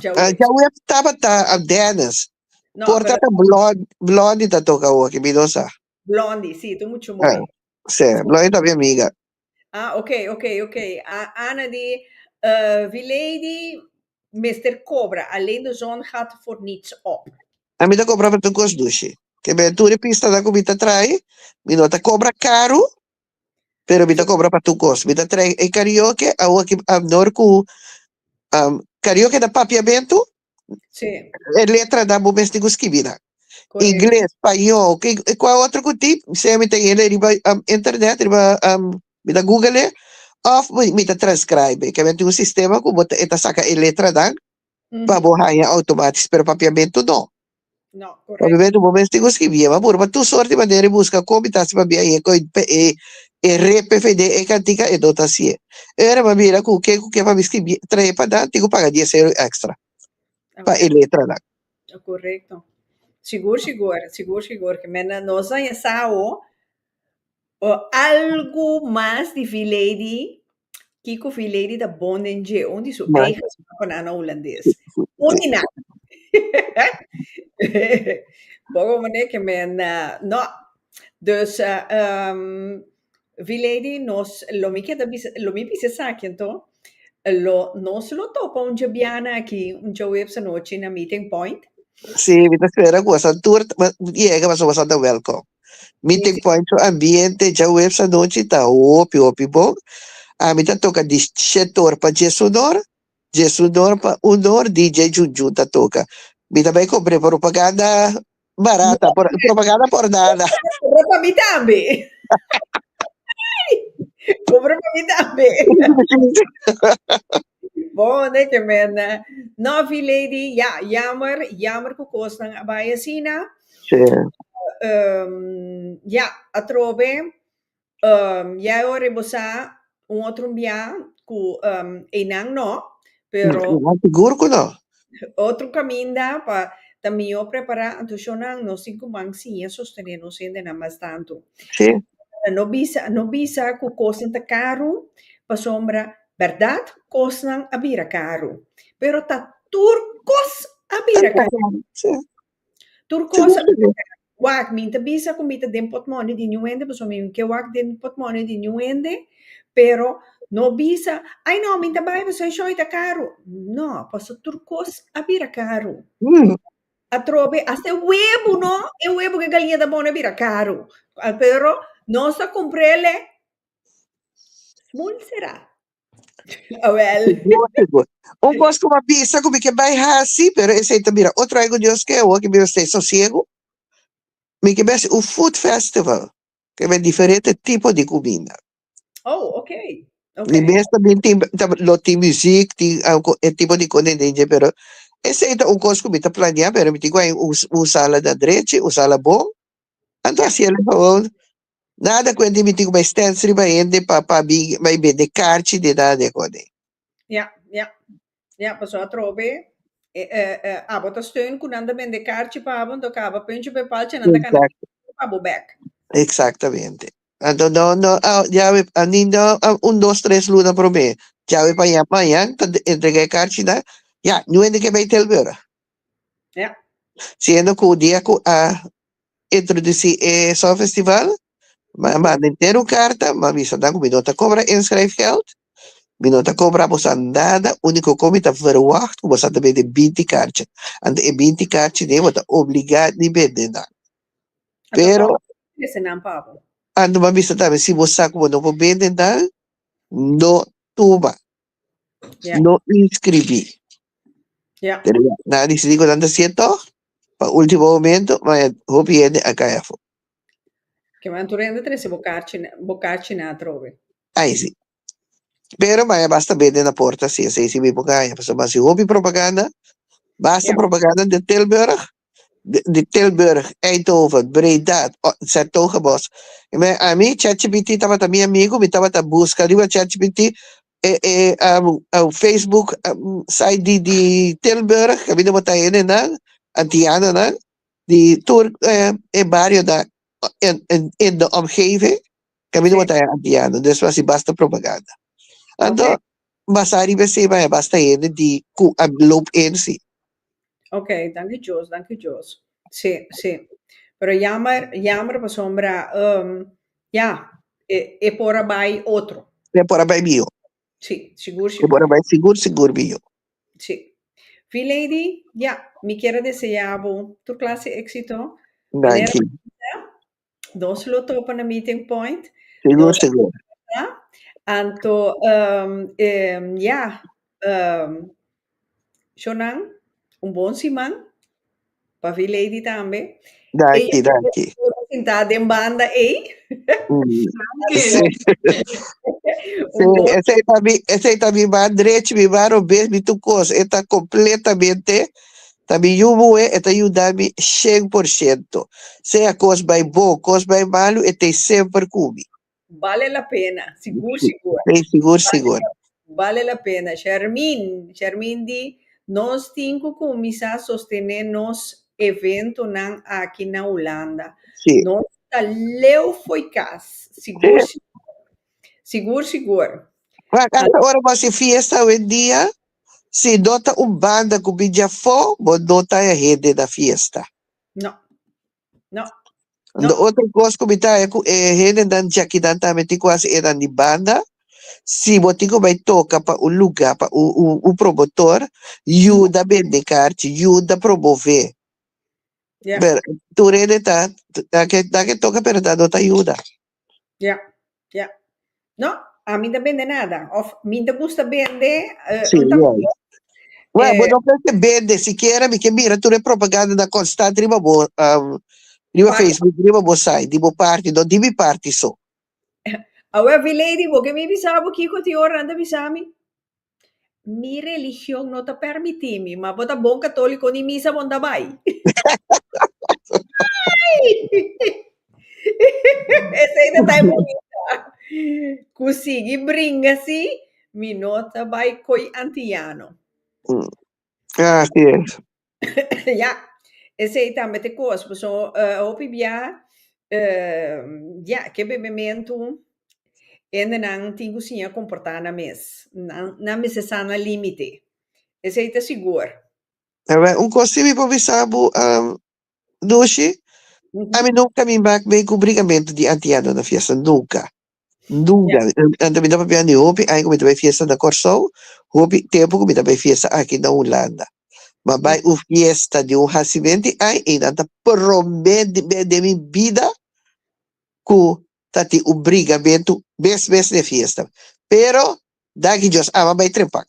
Djaweps. Djaweps tabata a Dennis. No, Por pero ta Blondie, Blondie ta toka awo, ki mi no sa. Blondie, si, ta mucho mooi. Si, Blondie ta mi amiga. Ah, ok, ok, ok. Ana di, uh, Vilady mester cobra, alleen de zon gaat voor niets op. Ami ta cobra pa tur cos dushi. Ke men tur e pistanan cu mi ta trae, mi no ta cobra caro, pero mi ta cobra pa tur cos. Mi ta trae e karaoke, awor ki nor cu um, karaoke na papiamento, Sí. E letranan bo mester ku skibi nan. Correcto. Ingles, spañó, ke kua otro ku tin, sea mi ta yende riba um, internet, riba um, mi ta google e, of mi, mi ta transcribe. Ke men tin un sistema ku bo ta, e ta saka e letranan pa bo haña automatis, pero papiamentu no. No, correcto. Papiamentu bo mester ku skibi, ma purba tur sorti manera di buska kon mi ta hasi pabia e, e, E repe fe den e kantika e no ta hasié. Ora mi a mira ku ke ku ke pa mi skibi trae pa nan tin ku paga dies euro extra pa e letranan. Korekto. Sigur sigur, sigur sigur. Ke men nos a haña sa awo algu mas di V-Lady, kiko V-Lady ta bon den dje, un di su eigenschappennan na hulandes. Un di nan. Bo manera ke men no. Dus V-Lady nos lo mi keda bisa lo mi bisa esaki anto lo nos lo topa un djabiana aki un djaweps anochi na Meeting Point. Sí, mi ta spera ku boso tur yega pasobra boso ta wèlkom. Meeting Point su ambiente djaweps anochi ta hopi hopi bon. Ami ta toka di shete or pa diesun or, diesun or pa un or DJ Junjun ta toka. Mi ta bai kompra e propaganda Barata, por, propaganda por nada. Compra pa mi tambe. Compra pa mi tambe. Bon, nee, ke men. No, V-Lady, ja, jammer, jammer ku kosnan a bai asina. Sí. Ja, atrobe, ya e ora bo sa un otro bia ku einan no, pero Sigur ku no. Otro kaminda pa ta mihó prepará anto shownan nos tin ku man siña sostené nos hendenan mas tantu. Sí. No bisa no bisa ku kosnan ta karu pasobra bèrdat kosnan a bira karu pero ta tur kos a bira karu. Sí. Tur kos a bira karu. Wak, mi ta bisa ku mi ta den potmoni di niun hende pasobra mi ke wak den potmoni di niun hende, pero no bisa, ai no, mi ta bai pasobra e shoi ta karu. No, pasobra tur kos a bira karu. Atrobe, hasta e webu no, e webu ku e galiña ta pone a bira karu. Pero nos ta kumpr'el e smul será. Awel. Sigur, sigur. Un kos ku mi a bisa ku mi ke bai hasi, pero esei ta bira otro ai ku Dios ke, awor ke mi mester sosiegu. Mi ke bai hasi un food festival, ke bai diferente tipo di kuminda. Oh, ok. Ok. Mi mes también tin, ta, lo tin muziek, tin algo, e tipo di kos den dje, pero esei ta un kos ku mi ta planea, pero mi tin ku haña un, un sala na drechi, un sala bon. Anto hasi el gewoon Nada ku hende mi tin ku bai stens riba hende pa pa bin bai bende karchi de nada de kos. Ja, ja. Ja, pasobra atrobe e e e abo ta steun ku nan ta bende karchi pa abo, anto kaba punchi pa e palchi nan ta kana Exacto. pa bo bek. Exactamente. Anto no no a djawe a ni no a un dos tres luna prome djawe pa ya mañan ta entrega e karchinan ya niun hende ke bai Tilburg. Ja. Siendo ku dia ku a introducí e Songfestival, mi a manda henter un karta, mi a bisa nan ku mi no ta kobra inschrijfgeld, mi no ta kobra boso nada, úniko ku mi ta verwagt ku boso ta bende binti karchi. Anto e binti karchi ei bo ta obligá di bende nan. Pero, anto mi a bisa tambe si bo sa ku bo no por bende nan, no tuma. No inscribí. Pero ya, nan a disidí ku nan ta hasié tòg, pa último momento, ma ya hopi hende a kai afó. Ke man tur hende trese bo karchi, bo karchi na atrobe. Ai si. Pero ma ya basta bende na porta si, esei si mi por gaña, pasobra mi hasi hopi propaganda, basta propaganda den Tilburg, di Tilburg, Eindhoven, Breda, 's-Hertogenbosch. Mi ami ChatGPT tabata mi amigu, mi tabata buska riba ChatGPT e e Facebook site di di Tilburg, kaminda bo ta hendenan, antianonan, di tur e barionan in in de omgeving, kaminda bo ta haña antiano. Dus mi hasi basta propaganda. Anto basa riba esei mi haña basta hende di ku a loop in si. Ok, danki Dios, danki Dios. Sí, sí. Pero jammer, jammer pasobra, um, ya, e, e por a bai otro. E por a bai mihó. Sí, sigur, E por a sigur. bai sigur, sigur mihó. Sí. V-Lady, ya, mi kier a desea bo tur clase éxito. Manera Danki. nos lo topa na Meeting Point. Sigur, Nos sigur. Anto, um, em, ya, um, Shonan, un bon siman. Pa V-Lady tambe. Danki, danki. Sinta den banda ei. Sí. Sí, esei ta mi, esei ta mi man drechi, mi man robes, mi tur kos. E ta kompletamente, ta mi yu muhé, e ta yuda mi shen por shento. Sea kos bai bon, kos bai malu, e t'ei semper ku mi. Bale la pena, sigur sigur. Sí, sigur sigur. Bale la pena. Shermin, Shermin di, nos tin ku kuminsá sostené nos eventonan aki na Hulanda. Sí. Nos ta leu fo'i kas. Sigur sigur. Sigur sigur. Wak, hasta ora bo hasi fiesta awendia, si no ta un banda ku bin djafó, bo no ta haña hende na fiesta. No. No. No. Otro kos ku mi ta haña ku e hendenan djakinan tambe tin ku hasi enan di banda, si bo tin ku bai toka pa un lugá, pa un un un promotor, yuda bende karchi, yuda promové. Ja. Pero tur hende ta ta ke ta ke toka pero nan no ta yuda. Ja, ja. No, ami ta bende nada. Of mi ta gusta bende, eh, Sí, un ta juist. Bueno, bo eh, no ke bende, sikiera mi ke mira tur e propaganda na constant riba bo um, riba Parti. Facebook, riba bo site, di bo parti, no di mi parti so. Awe vi lady, bo ke mi bisa bo kiko ti ora nan ta bisa mi? Mi religion no ta permití mi, ma bo ta bon katóliko ni misa bo no ta bai. Esei ta ta e bunita. Ku sigui bringa si, mi no ta bai koi antiano. Así es. Ya, esei tambe ta e kos. Pasobra hopi bia, ya, ke bebementu hendenan tin ku siña komportá nan mes. Nan nan mester sa nan límite. Esei ta sigur. Awor, un kos si mi por bisa bo, Dushi, ami nunka mi mak mei ku brigamentu di antiano na fiesta, nunka. Nunka. Anto mi ta papia di hopi aña ku mi ta bai fiesta na Kòrsou, hopi tempu ku mi ta bai fiesta aki na Hulanda. Ma bai un fiesta di un hasimenti aña ei nan ta promé den mi bida ku ta tin un brigamentu mes mes na e fiesta. Pero, danki Dios, ami a bai trepan.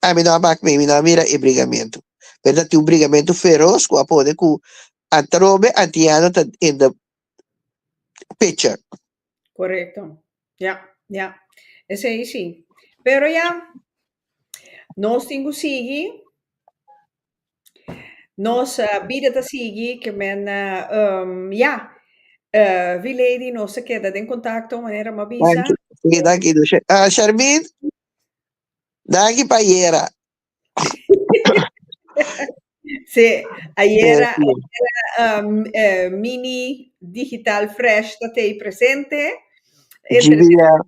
Ami no a mak mi, mi no a mira e brigamentu. Pero ta tin un brigamentu feros ku a pone ku atrobe antiano ta in the picture. Korekto. Ya, ya. Esei si. Pero ya, nos tin ku sigui. Nos bida ta sigui ke men ya. Vilady, nos ta keda den kontakto manera mi a bisa. Danki. Sí, danki, Dushe. Sharmin, Danki pa ayera. Sí, ayera, ayera um, eh, Mini Digital Fresh ta tei presente. Entre GBL.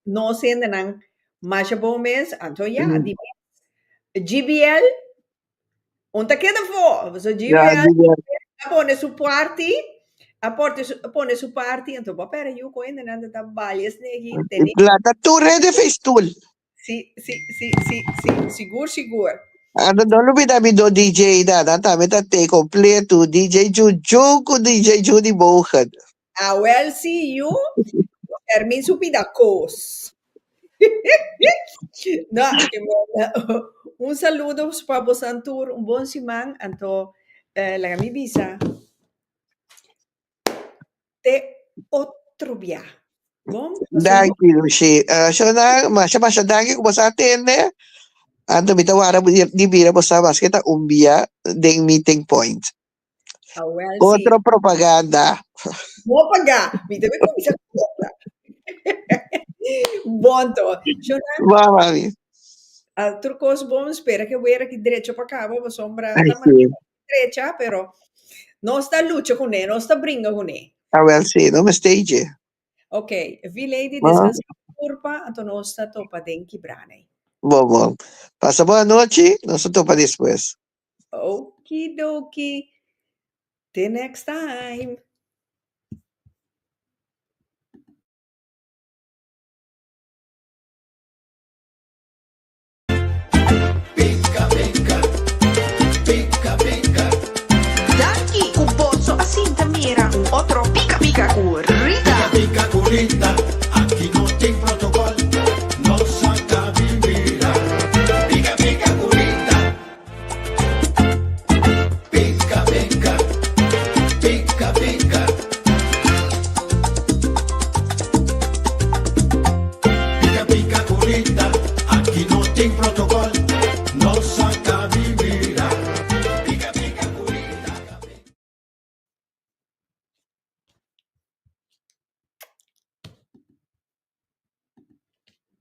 nos hendenan masha bon mes, anto ya, di GBL Un ta keda fo. So Ja, GBL GBL. a pone su parti, a porte su, a pone su parti, anto bo pera yu ko hende nan ta balia snegi tene. Plata tur hende feestul. Si, si, si, si, si, sigur, sigur. Anto no lubida mi do DJ nan, nan tambe ta te completo, DJ Juju ku DJ Judy Bogen. Awel si yu, Fermin su pida kos. No, ke manda un saludo pa bosan tur, un bon siman, anto eh, laga mi bisa te otro bia. Bon? Danki, Lucy. Uh, Shona, masha masha danki ku bosa atende. Anto mi ta wara di mira bosa maske ta un bia den meeting point. Awel si. Otro propaganda. No paga. Mi tambe kuminsá kobra. Bon to. Shona. Ba, mami. Otro kos bon, spera ke wera ki drecha pa kaba, pasobra Ai, ta sí. drecha, pero nos ta lucha kuné, nos ta bringa kuné. Awel sí, no mester dje. Ok, vi lady Ah. descansa kurpa, anto nos ta topa den kibrane. Bon, bon. Pasa bon anochi, nos ta topa despues. Okidoki. Till next time. Danki ku boso a sinta mira un otro Pika Pika ku Rita.